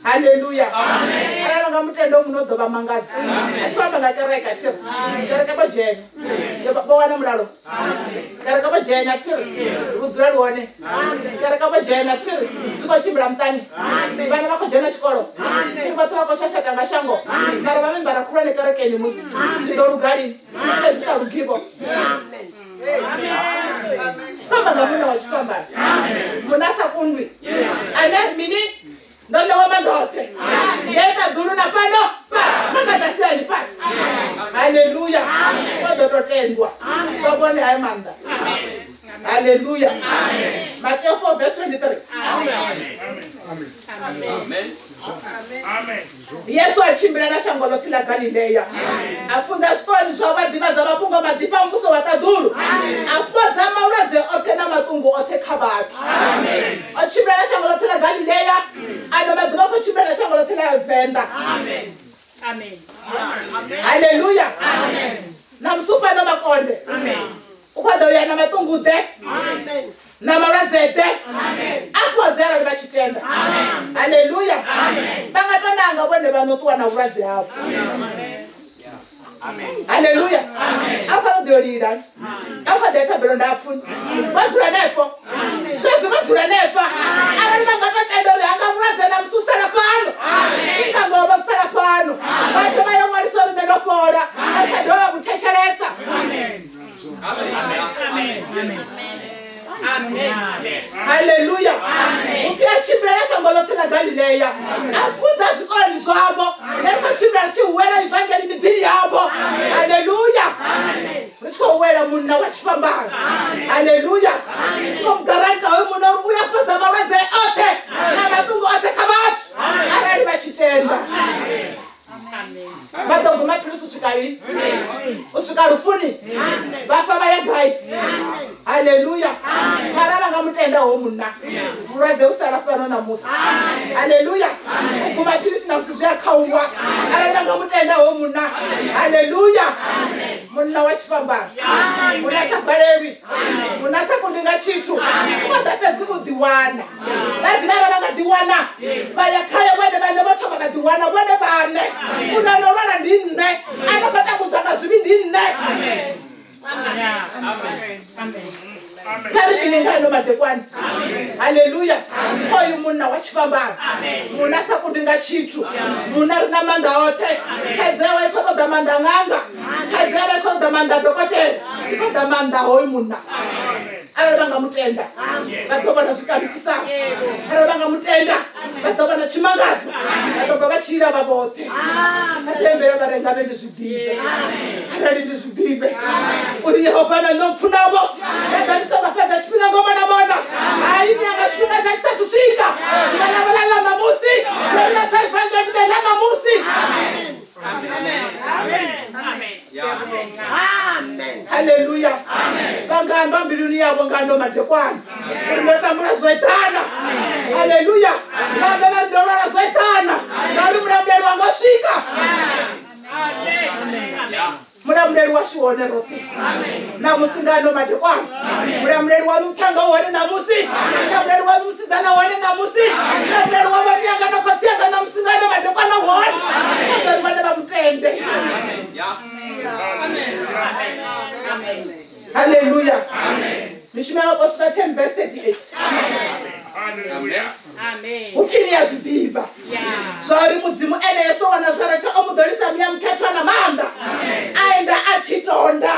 Haleluya. Arali vha nga mutendo muno ḓo vha mangadza. A thi amba nga kereke, a thi ri kereke vho dzhena vho wana mulalo. Kereke vho dzhena, a thi ri vhudzula lu hone. Kereke vho dzhena, a thi ri zwi khou tshimbila muṱani, vhana vha khou dzhena tshikolo, thi ri vhathu vha khou shashata nga shango, mara vha membara khulwane kerekeni musi zwi ḓo luga lini? Zwi sa lugivo. Fhamba nga munna wa tshifhambano, munna a sa kundwi, ane mini ndo ṋewa maanḓa oṱhe ngei ṱaḓulu na fhano fhasi nga ḓasi ha ḽifhasi. Haleluya. O ḓo to tendwa vha vhone hayo maanḓa. Haleluya. Mateo 4 verse 23. Yesu a tshimbila na shango ḽoṱhe ḽa Galilea, a funza zwikoloni zwavho, a ḓivhadza mafhungo maḓifha a muvhuso wa ṱaḓulu, a fhodza malwadze oṱhe na maṱungu oṱhe kha vhathu. O tshimbila na shango ḽoṱhe ḽa Galilea, ano maḓuvha u khou tshimbila na shango ḽoṱhe ḽa Venḓa. Haleluya! Na musi u fhano Makonde, u khou ḓo ya na maṱungu-ḓe na malwadze-ḓe a fhodze arali vha tshi tenda. Haleluya! Vha nga to nanga vhone vha no ṱuwa na vhulwadze havho. Haleluya! A khou ḓo lila, a khou ḓo thabelo ndapfu, vha dzula hanefho zwezwo, vha dzula hanefha. Arali vha nga to tenda uri hanga vhulwadze na musi u sala fhano, i nga ngoho vha sala fhano, vhathu vha yo ṅwalisa uri nṋe ndo fhola, vha sa dovha vha mu thetshelesa. Haleluya. Upfi a tshimbila na shango ḽoṱhe ḽa Galilea, a funza zwikoloni zwavho. Nṋe ri khou tshimbila ri tshi huwela ivangeli miḓini yavho. Haleluya. Ri tshi khou huwela munna wa tshifhambano. Haleluya. Ri tshi khou mu garanta hoyu munna uri u ya fhodza malwadze oṱhe na maṱungu oṱhe kha vhathu arali vha tshi tenda. Vha ḓo guma philisi u swika lini? U swika lufuni. Vha fa vha ya gai? Haleluya. Mara vha nga mu tenda ho munna, vhulwadze u sala fhano ṋamusi. Haleluya. U guma philisi ṋamusi zwi a khauwa arali vha nga mu tenda ho munna. Haleluya. Munna wa tshifhambano, munna a sa balelwi, munna a sa kundi nga tshithu, u khou ḓa fhedzi u ḓiwana. Vha ḓivha arali vha nga ḓiwana vha ya khayo vhone vhaṋe, vho thoma vha ḓiwana vhone vhaṋe uri a no lwala ndi nṋe, a no khou tambudzwa nga zwivhi ndi nṋe. Vha ri mini nga ano madekwana? Haleluya. Khoyu munna wa tshifhambano, munna a sa kundi nga tshithu, munna ri na maanḓa oṱhe. Thaidzo yawe i khou ṱoḓa maanḓa a ṅanga, thaidzo yawe i khou ṱoḓa maanḓa a dokotela, i khou ṱoḓa maanḓa a hoyu munna. Arali vha nga mu tenda, vha ḓo vhona zwi kandukisaho. Arali vha nga mu tenda, vha ḓo vhona tshimangadzo. Vha ḓo bva vha tshi ila vha vhoṱhe. Vha ḓo imbela vha re, ngavhe ndi zwi ḓivhe, arali ndi zwi ḓivhe uri Yehova na nṋe mpfunavho. Nda ḓa ndi songo fhedza tshifhinga ngo vhona vhona. Hai, ni anga tshifhinga tsha tshi sathu swika. Ḓuvha ḽavho ḽa ḽa ṋamusi, ḽo ri vha pfa ivangeli ḽe ḽa ṋamusi. Haleluya. Vha nga amba mbiluni yavho nga ano madekwana uri ndo tambula zwo eḓana. Haleluya. Vha amba vha ri ndo lwala zwo eḓana, ngauri mulamuleli wanga o swika. Mulamuleli washu hone roṱhe ṋamusi nga ano madekwana. Mulamuleli waṋu muṱhanga u hone ṋamusi. Mulamuleli waṋu musidzana u hone ṋamusi. Mulamuleli wa vhamianga na khotsi anga ṋamusi nga ano madekwana u hone. Ṱoḓa uri vhone vha mutende. Haleluya. Mishumo ya Vhaapostola 10 verse 38. Hu pfi ni a zwi ḓivha zwa uri Mudzimu ene Yesu wa Nazaretha o mu ḓolisa Muya Mukhethwa na maanḓa, a enda a tshi tonda,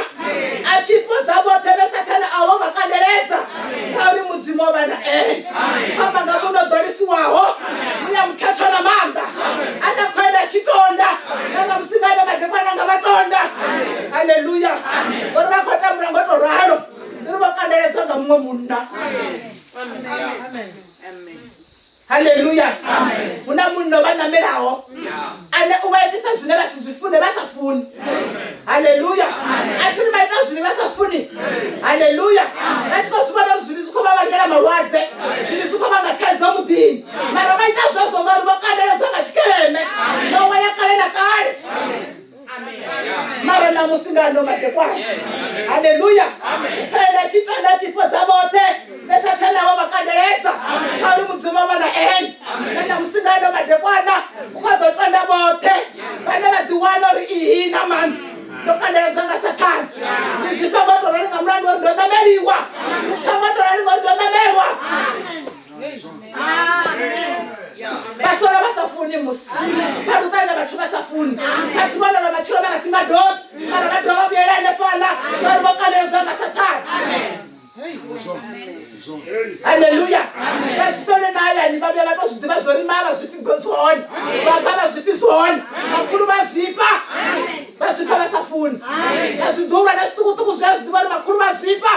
a tshi fhodza vhoṱhe vhe Sathane a vha o vha kandeledza, ngauri Mudzimu o vha na ene. Khou amba nga munna o ḓolisiwaho Muya Mukhethwa na maanḓa, ane a khou enda. muṅwe munna. Haleluya. Hu na munna o vha ṋamelaho ane u vha itisa zwine vha si zwi fune vha sa funi. Haleluya. A thi ri vha ita zwivhi vha sa funi. Haleluya. Vha tshi khou zwi vhona uri zwivhi zwi khou vha vhangela malwadze, zwivhi zwi khou vhanga thaidzo muḓini, mara vha ita zwezwo ngauri vho kandeledzwa nga tshikeleme ṋowa ya kale na kale. Mara ṋamusi nga ano madekwana, haleluya, pfela tshi tenda tshi fhodza vhoṱhe vhe Sathane a vha vha kandeledza, ngauri Mudzimu o vha na ene. Na ṋamusi nga ano madekwana u khou ḓo tenda vhoṱhe vhane vha ḓiwana uri ihi na mani ndo kandeledzwa nga Sathane, ndi zwifha ngo tou rali nga mulandu wa uri ndo ṋameliwa, ndi tswa ngo tou rali ngauri ndo ṋamelwa. Vha sola vha sa funi musi vha luṱanya vhathu vha sa funi vhathu vho lovha matshilo vha si nga dovhi mara vha dovha vhuyela hanefhaḽa ngauri vho kandeledzwa nga Sathane. Haleluya. Vha zwifhele na hayani vha vhuya vha to zwi ḓivha zwori ma vha zwifhi zwone, vhanga vha zwifhi zwone, makhulu vha zwifha, vha zwifha vha sa funi, na zwiḓuhulwane na zwiṱukuṱuku zwi a zwi ḓivha uri makhulu vha zwifha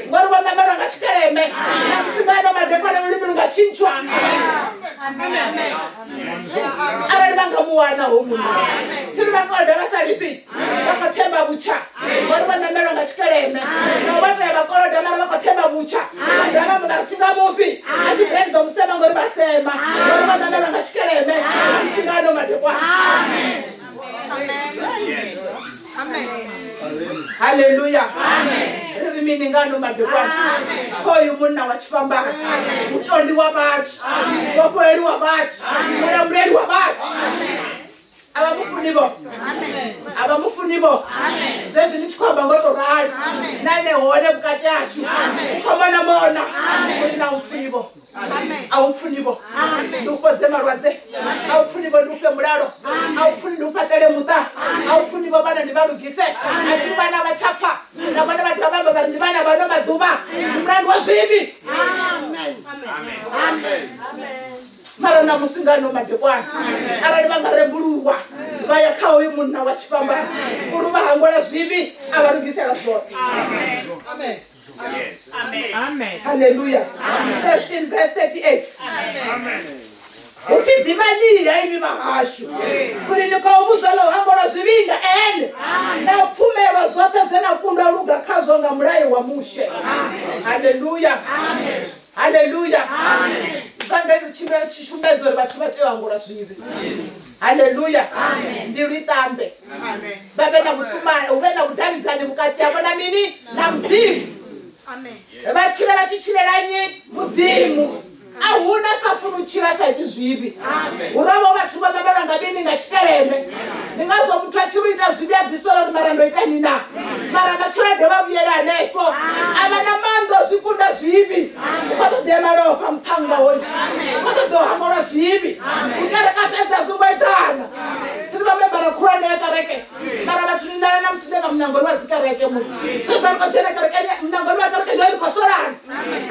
ngori vho ṋamelwa nga tshikeleme. Na musi nga ano madekwana lulimi lu nga tshintshwa arali vha nga mu wana ho munna. Thiri vha koloda vha sa lifhi, vha khou themba vhutsha ngori vho ṋamelwa nga tshikeleme. Na u vha tea vha koloda mara vha khou themba vhutsha, vha dovha vha amba vha ri thi nga mufhi a tshi ḓa ndi ḓo musema ngori vha sema ngori vho ṋamelwa nga tshikeleme. Na musi nga ano madekwana. Haleluya. Ri ri mini nga ano madekwana? Khoyu munna wa tshifhambano, mutondi wa vhathu, vhofholeli wa vhathu, mulamuleli wa vhathu. A vha mufuni vho, a vha mufuni vho. Zwezwi ni tshi khou amba ngo to ralo, na ene hone vhukati hashu u khou mona mona uri na u pfuni vho. A u pfuni vho ndi u fhodze malwadze, a u pfuni vho ndi u fhe mulalo, a u pfuni ndi u fhaṱele muṱa, a u pfuni vho vhana ndi vha lugise. A thi vhana vha tsha pfa na vhone vha dovha vha amba vha ri ndi vhana vha ano maḓuvha, ndi mulandu wa zwivhi. Mara ṋamusi nga ano madekwana, arali vha nga rembuluwa vha ya kha hoyu munna wa tshifhambano, uri vha hangwela zwivhi a vha lugisela zwoṱhe. Haleluya. 13 verse 38. Hu pfi ḓivhani-ha inwi vhahashu uri ni khou vhudzwa ḽa u hangwelwa zwivhi nga ene, na u pfumelwa zwoṱhe zwe na kundwa u luga khazwo nga mulayo wa Mushe. Haleluya. Haleluya. Vangeli ri tshimbila ri tshi sumbedza uri vhathu vha tea u hangwelwa zwivhi. Haleluya. Mbilu i ṱambe, vha vhe na vhuṱumani, hu vhe na vhudavhidzani vhukati havho na mini na Mudzimu. Vha tshila vha tshi tshilela nnyi? Mudzimu. A hu na sa funi u tshila sa iti zwivhi. Hu ravho vhathu vho ṋamelwa nga mini? Nga tshikeleme. Ndi ngazwo muthu a tshi ri ita zwivhi a ḓisola uri mara ndo ita ni na. Mara matshilo a dovha a vhuyela hanefho. A vha na maanḓa o zwi kunda zwivhi. U khou ṱoḓea malofha muṱhannga hoyu. U khou ṱoḓea u hangwelwa zwivhi. U kereke a fhedza a songo eḓana. Thi ri vha membara khulwane ya kereke. Mara vhathu ni nala na musi ne vha muṋangoni wa dzikereke musi. Zwezwi vha ri khou dzhena kerekeni, muṋangoni wa kereke ndi ri khou solana.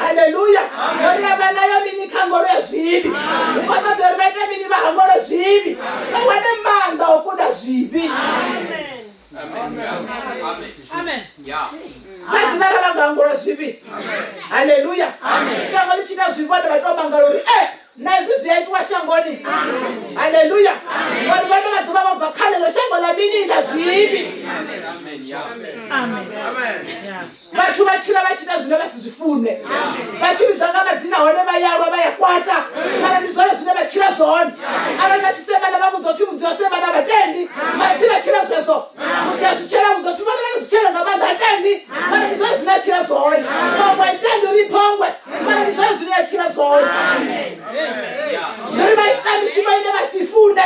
Haleluya. Ngori a vha nayo mini kha ngolo ya zwivhi. Hu khou ṱoḓea uri vha ite mini? Vha hangwelwe zwivhi. Vha wane maanḓa a u kunda zwivhi. Vha ḓivha ra vha nga hangwelwa zwivhi. Haleluya. Shango ḽi tshi ita zwivhi vhone vha tou mangala uri e na hezwi zwi a itiwa shangoni. Haleluya. Ngori vhone vha ḓuvha vho bva kha ḽeḽo shango ḽa mini? Ḽa zwivhi. Vhathu vha tshila vha tshi ita zwine vha si zwi fune, vha tshi vhidzwa nga madzina hone vha ya lwa vha ya kwata, mara ndi zwone zwine vha tshila zwone. Arali vha tshi semana vha vhudzwa upfi mudzi wa semana vha tendi, mara thi vha tshila zwezwo. Mudzi a zwi tshela vhudzwa upfi vhone vha no zwi tshela nga maanḓa ha tendi, mara ndi zwone zwine a tshila zwone. Phombwe a i tendi uri i phongwe, mara ndi zwone zwine ya tshila zwone. Ndi uri vha ita mishumo ine vha si fune.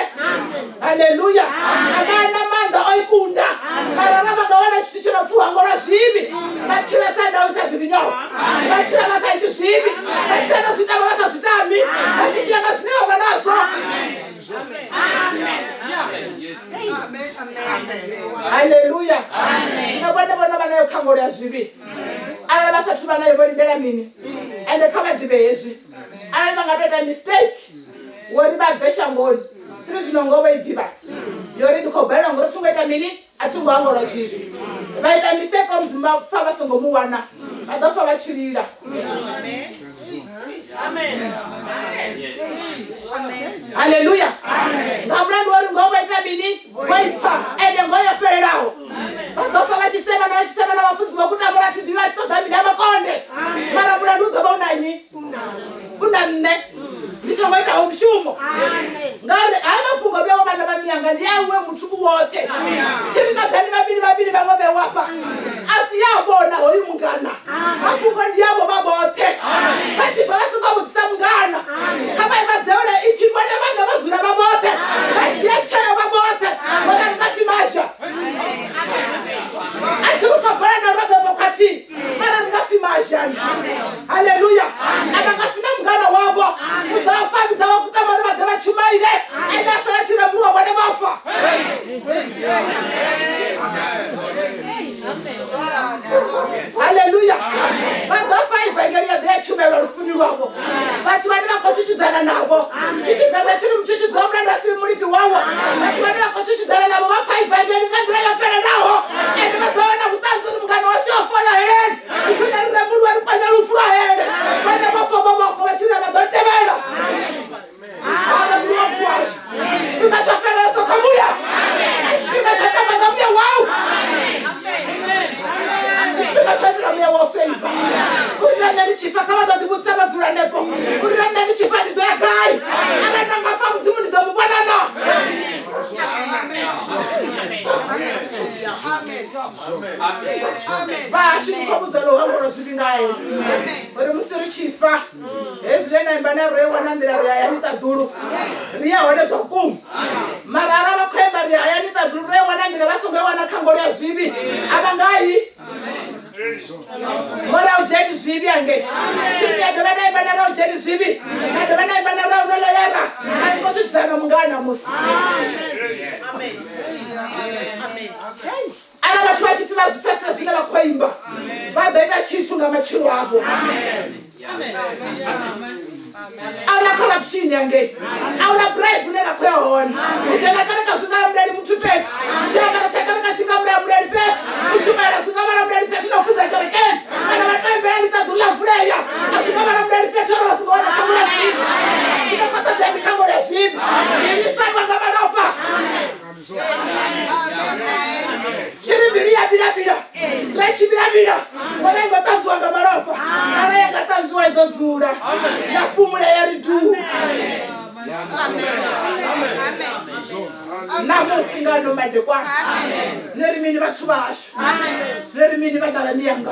Haleluya. A vha na maanḓa o i kunda, mara ra vha nga wana tshithu tsho no pfi u hangwelwa zwivhi, vha tshila sa ndau i sa ḓivhi nyofho, vha tshila vha sa iti zwivhi, vha tshila na zwi tama vha sa zwi tami, vha fushea nga zwine vha vha nazwo. Haleluya. Zwino vhone vho no vha nayo khangwelo ya zwivhi, arali vha sathu vha nayo vho lindela mini? Ende kha vha ḓivhe hezwi, arali vha nga to ita mistake wori vha bve shangoni, tsiri zwino ngoho vho i ḓivha yori ndi khou balelwa ngori thi ngo ita mini, a thi ngo hangwelwa zwivhi, vha ita mistake wa Mudzimu vha pfa vha songo mu wana, Vha ḓo fa vha tshi lila. Haleluya. Nga mulandu wa uri ngoho vha ita mini? Vho i pfa, ende ngoho yo fhelelaho. Vha ḓo fa vha tshi semana, vha tshi semana vhafunzi vha kutambula a thi ḓivhi vha tshi ṱoḓa mini a makonde. Mara mulandu u ḓo vha u na nnyi? U na nṋe. Ndi songo itaho mushumo. Ngauri haya mafhungo vhewa vhana vha miyanga ndi awe muthu u woṱhe. Thiri maḓani vhavhili vhavhili vhaṅwe vhewa afha. A si ya vhona hoyu mungana. Mafhungo ndi avho vha vhoṱhe. Vha tshi bva vha songo vhudzisa mungana. Kha vha vha dzeule ipfi vhone vhaṋe vho dzula vha vhoṱhe. Vha dzhia tsheo vha vhoṱhe. Vhona ri nga pfi mazha. A thi ri khou bala na ro beba khwathi. Mara ri nga pfi mazhani. Haleluya. A vha nga si na mungana wavho. U ḓo fa vhidza vha kutama uri vha ḓe vha tshumaile. Ene a sala tshi rembuluwa vhone vha fa. Haleluya. Vha ḓo fa ivangeli ya ḓo ya tshumelwa lufuni lwavho. Vhathu vhane vha khou tshutshudzana navho. Tshi Tshivenḓa tshi ri mutshutshudzi wa mulandu a si mulifhi wawo. Vhathu vhane vha khou tshutshudzana navho vha pfa ivangeli nga nḓila yo fhelelaho. Ende vha ḓo vha na vhuṱanzi uri mungana washu o fola heleni. Ndi khwine ri rembuluwe ri kwanye lufu lwa hele. Vhane vha fa vho vhofha vha tshi ri vha ḓo tevhela. Rembuluwa muthu washu. Tshifhinga tsho fhelesa kha muya. Tshifhinga tsha tamba nga muya wau. Ndi tshifhinga tsha itela muya wa favor. Uri na nṋe ndi tshi fa kha vha ḓo ḓivhudzisa vha dzula hanefho. Uri na nṋe ndi tshi fa ndi ḓo ya gai. Arali nda nga fa Mudzimu ndi ḓo mu vhona na. Vhahashu ni khou vhudzwa ḽo hangwelwa zwivhi ngae. Uri musi ri tshi fa hezwi le na imba na ro i wana nḓila ri hayani ṱaḓulu ri ya hone zwa vhukuma. Mara arali vha khou imba ri hayani ṱaḓulu ro i wana nḓila vha songo i wana khangolo ya zwivhi a vha nga yi. Ngori a u dzheni zwivhi hangei. Tsini ya dovha na imba na ra u dzheni zwivhi. Na dovha na imba na ra u no ḽoyara. A ri khou tshutshisana mungana musi. Arali vhathu vha tshi pfi vha zwi pfesesa zwine vha khou imba, vha ḓo ita tshithu nga matshilo avho. A huna corruption hangei, a huna bribe hune ra khou ya hone. U dzhena kereke zwi nga lamuleli muthu fhedzi, tshiambaro tsha kereke tshi nga mulamuleli fhedzi, u tshumaela zwi nga vhalamuleli fhedzi na u funza kerekeni kana vha tou imbela ḽiṱaḓulu ḽa vulea a zwi nga vhalamuleli fhedzi uri vha songo wana khango ya zwivhi. Zwino khou ṱoḓea ndi khango ya zwivhi, ndi isakwa nga malofha. Tshi ri mbilu ya vhila-vhila, dzula i tshi vhila-vhila, ngori a i ngo ṱanzwiwa nga malofha. Arali ya nga ṱanzwiwa i ḓo dzula ya fhumula ya ri duu. Ṋamusi nga ano madekwana ni ri mini vhathu vhashu? Ni ri mini vhana vha miyanga?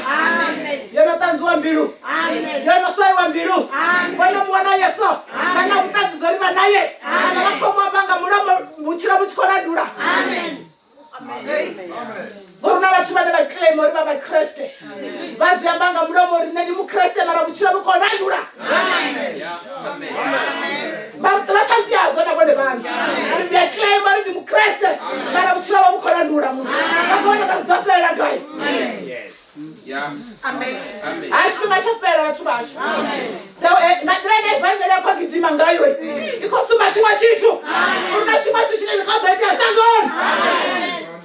Yo no ṱanzwiwa mbilu, yo no swaiwa mbilu, vho no mu wana Yesu, vha na vhuṱanzi zwo ri vha naye, kana vha khou mu amba nga mulomo vhutshilo vhu tshi khou landula. Ngori na vhathu vhane vha claim uri vha vhakreste vha zwi amba nga mulomo uri nṋe ndi mukreste mara vhutshilo vhu khou landula. Vha vha ṱhanzi yazwo na vhone vhaṋe uri ndi a claim uri ndi mukreste mara vhutshilo vha vhu khou landula musi vha khou vhona nga zwi ḓo fhelela gai. Ha tshifhinga tsho fhela vhathu vhashu. Nga nḓila ine evangeli ya khou gidima ngayo i khou sumba tshiṅwe tshithu uri na tshiṅwe tshithu tshine tsha khou ḓo itea shangoni.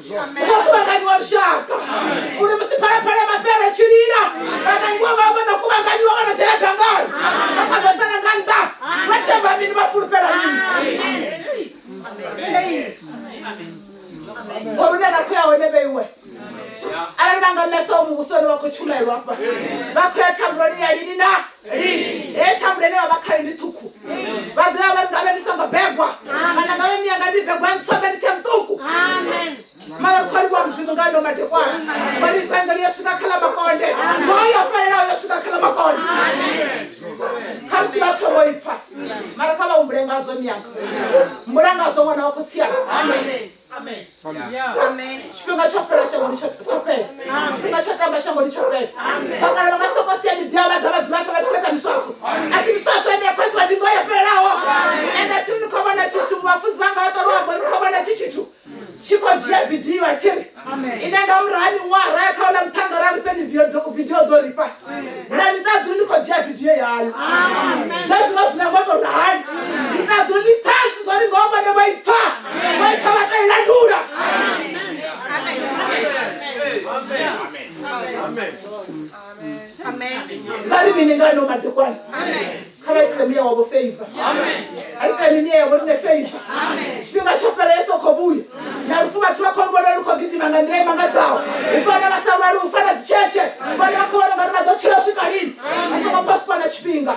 Hu khou kuvhanganyiwa lushaka uri musi phalaphala ya mafhelo i tshi lila vhanangiwa vha vho no kuvhanganyiwa vha no dzhena dangani vha khou ḓo sala nga nnḓa vha themba mini vha fulufhela mini. Ngori hune ra khou ya hone vheiwe arali vha nga mesa u muvhusoni vha khou tshumaelwa afha vha khou ya thambuloni ya lini na lini. Heyi thambulo ine vha vha khayo ndi ṱhukhu, vha ḓo ya vha ri ngavhe ndi songo begwa kana ngavhe miyanga ndi begwa ntsombe ndi tshe muṱuku. Mara ri khou livhuwa Mudzimu nga ano madekwana ngori ivangeli yo swika kha ḽa makonde, ngoho yo fhelelaho yo swika kha ḽa makonde. Khamusi vhathu vho i pfa mara kha vha humbule ngazwo miyanga, humbula ngazwo ṅwana wa khotsi anga. Tshifhinga tsho fhela shangoni tsho fhela, tshifhinga tsho tamba shangoni tsho fhela. Vhakale vha nga soko sia miḓi yavho vha ḓa vha dzula afha vha tshi khou ita miswaswo. A si miswaswo ine ya khou itiwa ndi ngoho yo fhelelaho. Ende a thi ri ni khou vhona tshithu, vhafunzi vhanga vha ṱo ri amba uri ni khou vhona tshi tshithu tshi khou dzhia vidio a thi ri ine nga murahu ha miṅwaha ra ya kha uḽa muṱhannga ra ri fheni vidio ḓo ri fha na ḽiṱaḓulu ḽi khou dzhia vidio yaḽo. Zwezwi vha dzula vho tou rali ḽiṱaḓulu ḽi ṱhanzi zwa uri ngoho vhone vho i pfa vho i pfa vha tou i landula. Vha ri mini nga ano madekwana? Kha vha itele muya wavho favor. A itele miya yavho riṋe favor. Tshifhinga tsho fhela Yesu khou vhuya. Na lufu vhathu vha khou vhona lu khou gidima nga nḓila i mangadzaho. U fana vha sa lwali, u fana dzitshetshe. Vhone vha khou vhona ungari vha ḓo tshila u swika lini. Vha songo postpone tshifhinga.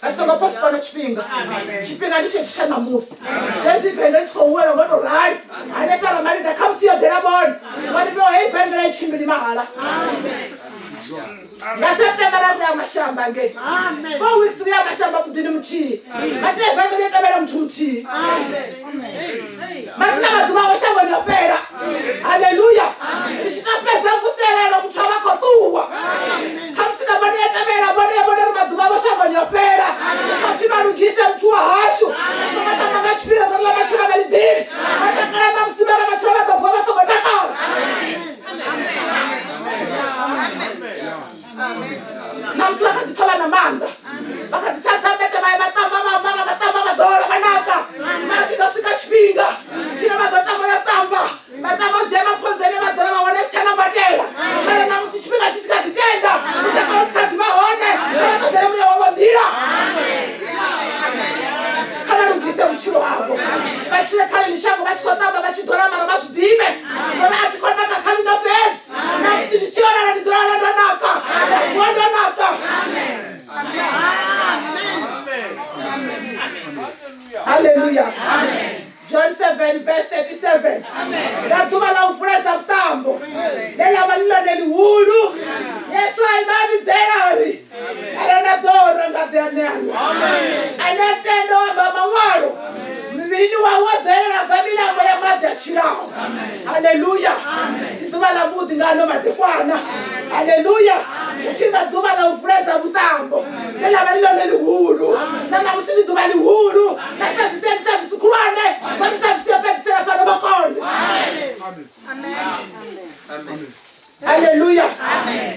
Ri songo postpone tshifhinga. Tshifhinga ndi tshetsho tsha ṋamusi. Zwezwi vende tshi khou wela ngo tou rali hanefha Ramalinda khamusi yo ḓela vhone. Vhone vho heyi vende a i tshimbili mahala. Nga September ra ri ya mashamba ngei. 4 weeks ri ya mashamba muḓini muthihi. Mathina evangeli yo tevhela muthu muthihi. Mathina maḓuvha awe shangoni o fhela. Haleluya. Ri tshi tou fhedza mvuselelo muthu a vha khou ṱuwa. Khamusi na vhone ya tevhela vhone ya vhona uri maḓuvha avho shangoni o fhela. Kha pfi vha lugise muthu wa hashu. Vha songo tamba nga tshifhinga ngauri ḽa matshelo a vha ḽi ḓivhi. Vha takala ṋamusi mara matshelo vha ḓo vuwa vha songo takala. Ṋamusi vha kha ḓi pfa vha na maanḓa. Vha kha ḓi sa ḓambete vha ya vha tamba vha ambara vha tamba vha ḓola vha naka. Mara tshi ḓo swika tshifhinga tshine vha ḓo tamba ya tamba. Vha tama u dzhena khonzeni vha ḓola vha wana si tsha nambatela. Mara ṋamusi tshifhinga tshi tshi kha ḓi tenda, mutakalo tshi kha ḓi vha hone, kha vha ṱoḓele muya wavho nḓila. Kha vha lugise vhutshilo havho. Vha tshile kha ḽeḽi shango vha tshi khou ṱamba vha tshi ḓola mara vha zwi ḓivhe zwori a thi khou naka kha ḽino fhedzi. Ṋamusi ndi tshi yo lala ndi ḓo lala ndo naka, nda vuwa ndo naka. Haleluya. John 7 verse 37. Nga ḓuvha ḽa u vuledza vhuṱambo ḽe ḽa vha ḽi ḽone ḽihulu, Yesu a ima a vhidzela a ri, Arali na ḓora nga ḓe a ṋea nwa. Ane a tenda u amba maṅwalo, muvhilini wawe wa ḓo elela bva milambo ya maḓi a tshilaho. Haleluya. Ndi ḓuvha ḽa vhuḓi nga ano madekwana. Haleluya. Hu pfi nga ḓuvha ḽa u vuledza vhuṱambo ḽe ḽa vha ḽi ḽone ḽihulu. Na ṋamusi ndi ḓuvha ḽihulu. Na service ndi service khulwane. Ngori ndi service yo fhedzisela fhano Makonde. Haleluya.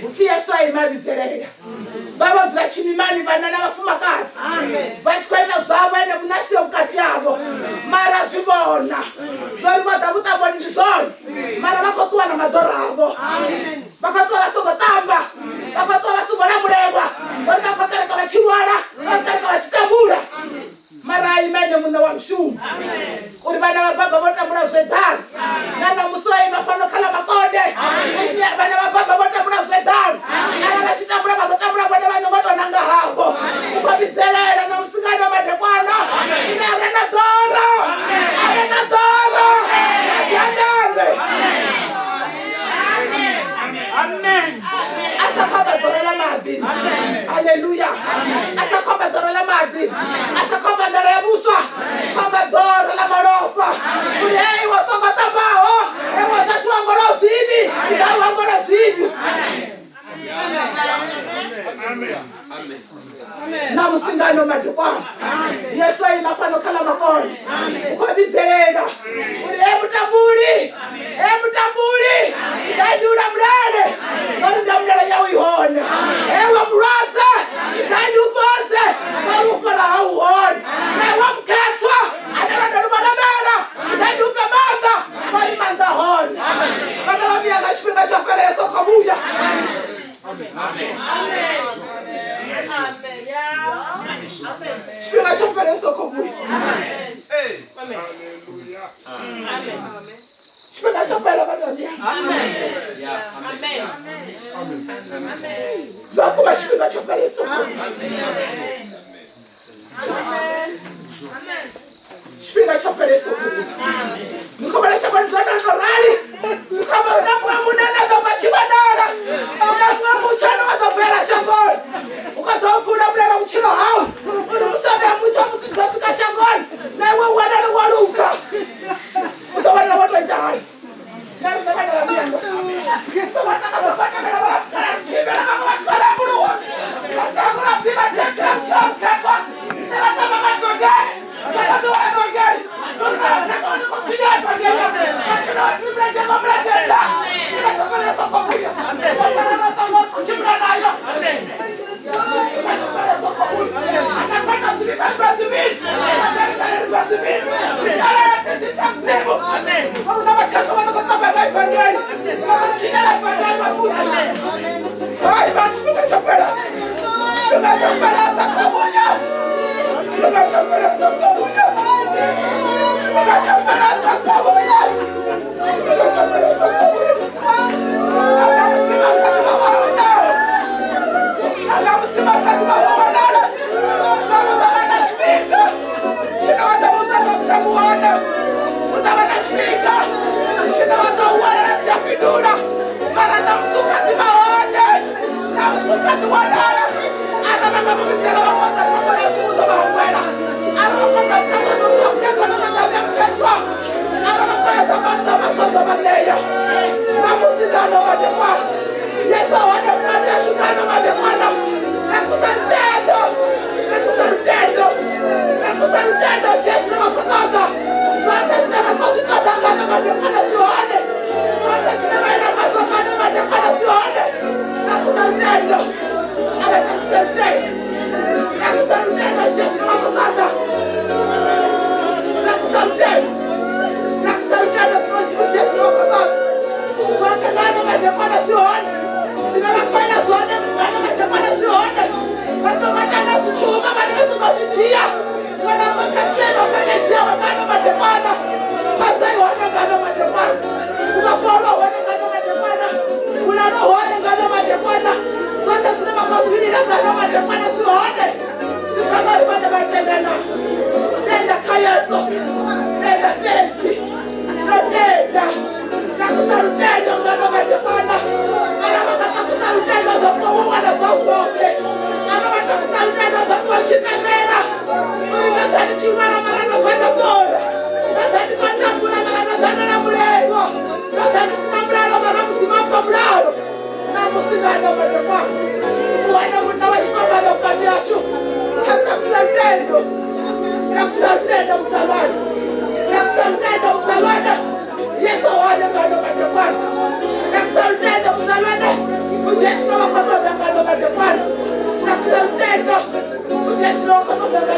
Hu pfi Yesu a ima a vhidzelela. Vha vho dzula tshimimani vhanna na vhafumakadzi. Vha tshi khou ita zwavho ene muṋe a siho vhukati havho. Mara zwi vhona zwori vho ḓa vhuṱamboni ndi zwone. Mara vha khou ṱuwa na maḓoro avho. Vha khou ṱuwa vha songo ṱamba. Vha khou ṱuwa vha songo lamulelwa. Ngori vha khou kereka vha tshi lwala, vha khou kereka vha tshi tambula. Mara a ima ene muṋe wa mushumo uri vhana vha baba vho tambula zwo eḓana. Na ṋamusi o ima fhano kha ḽa Makonde uri vhana vha baba vho tambula zwo eḓana. Arali vha tshi tambula vha ḓo tambula vhone vhaṋe ngo tou nanga havho. U khou vhidzelela ṋamusi nga ano madekwana ine a re na ḓora, a re na ḓora maḓi a ṋanwe. A sa khou amba ḓora ḽa maḓi. Haleluya. A sa khou amba ḓora ḽa maḓi. A sa khou amba nḓala ya vhuswa. Khou amba ḓora ḽa malofha. Uri hei wo songo ṱambaho, hei wo sathu hangwelwa zwivhi, ndi ḓa u hangwelwa zwivhi. Ṋamusi nga ano madekwana Yesu a ima fhano kha ḽa Makonde u khou vhidzelela uri he mutambuli, he mutambuli, iḓani u lamulele ngauri ndamulelo yau i hone. He wa mulwadze, iḓani u fhodze ngauri u fhola hau hu hone. Na wa mukhethwa ane lwendo lu vho lemela, iḓani u fhe maanḓa ngauri maanḓa a hone. Vhana vha muya nga tshifhinga tsho fhela Yesu u khou vhuya. Tshifhinga tsho fhela Yesu khou vhuya. Tshifhinga tsho fhela vhana vha muya. Zwa vhukuma tshifhinga tsho fhela Yesu khou vhuya. Tshifhinga tsho fhela Yesu khou vhuya. Ni khou vhona shangoni zwo no tou rali. Zwi khou amba uri na muṅwe munna ane a ḓo bva tshi vhonala. Na muṅwe mutsho ane wa ḓo bvela shangoni. U khou ḓo pfula mulela vhutshilo hau. Uri musi o vhea mutsho musi ndi ḓo swika shangoni. Na iwe u wanale wo luga. U ḓo wanala wo tou ita hani? Na riṋe vhana vha muya songo takadzwa gwadamela vha kana tshimbila vhaṅwe vhathu vha rembuluwa. Vha tshi hangula zwi vha tshetsha mutsho mukhethwa. Nṋe vha tamba nga evangeli. Vha ṱoḓa u evangeli. Uri vha khethwa vha khou tshinya evangeli. Vha tshila vha tshi mulenzhe nga mulenzhe nda. Vha tshi fhela soko vhuya. Vha fara vha tamba u tshimbila nayo. Vha tshi fhela soko vhuya. Atakwana zwivhi kha zwa zwivhili. Atakwana zwa zwivhili. Arali tshedzi tsha Mudzimu. Uri na vhakhethwa vha no khou tamba nga evangeli. Vha khou tshinyela evangeli vhafunzi. kha ḓi wanala. Arali vha nga mu vhidzela vha konḓa ṱhongo yashu u ḓo vha hangwela. Arali vha konḓa mukhethwa na muya mukhethwa na maanḓa a muya mukhethwa. Arali vha konḓa maanḓa maswa ḓo vha ṋea. Ṋamusi nga ano madekwana, Yesu a hone vhukati hashu nga ano madekwana. Takusa lutendo, takusa lutendo, takusa lutendo. Dzhia zwine vha khou ṱoḓa. Zwoṱhe zwine ra khou zwi ṱoḓa nga ano madekwana zwi hone. Zwoṱhe zwine vha ila ngazwo nga ano madekwana zwi hone. Takusa lutendo, a vha takuse lutendo, takusa lutendo. Dzhia zwine vha khou ṱoḓa. Takusa lutendo, takusa lutendo. Zwino dzhia zwine vha khou ṱoḓa. Zwoṱhe nga ano madekwana zwi hone. Zwine vha khou ila zwone nga ano madekwana zwi hone. Vha songo tenda zwi tshi huma vhane vha songo zwi dzhia. Ṅwana wa kha claim vhane dzhia nga ano madekwana. Phadzo i hone nga ano madekwana. U vhofhololwa hone nga ano madekwana. Mulalo hone nga ano madekwana. Zwoṱhe zwine vha khou zwi lila nga ano madekwana zwi hone. Zwi bva ngauri vhane vha tenda na. Tenda kha Yesu. Tenda fhedzi. Ndo tenda. Takusa lutendo nga ano madekwana. Arali vha nga takusa lutendo ḓo ṱuwa wo wana zwau zwoṱhe. Arali vha takusa lutendo ḓo ṱuwa tshi pembela. Uri ndo ḓa ndi tshi lwala mara ndo bva ndo fhola. Ndo ḓa ndi khou tambula mara ndo ḓa ndo lamulelwa. Ndo ḓa ndi sina mulalo mara Mudzimu a mpha mulalo. Ṋamusi nga ano madekwana u wana munna wa tshifhambano vhukati hashu. Kha ri takuse lutendo. Takusa lutendo muzalwane. Takusa lutendo muzalwane. Yesu hone nga ano madekwana. Takusa lutendo muzalwane. U dzhia tshine wa khou ṱoḓa nga ano madekwana. Takusa lutendo. U dzhia tshine wa khou ṱoḓa nga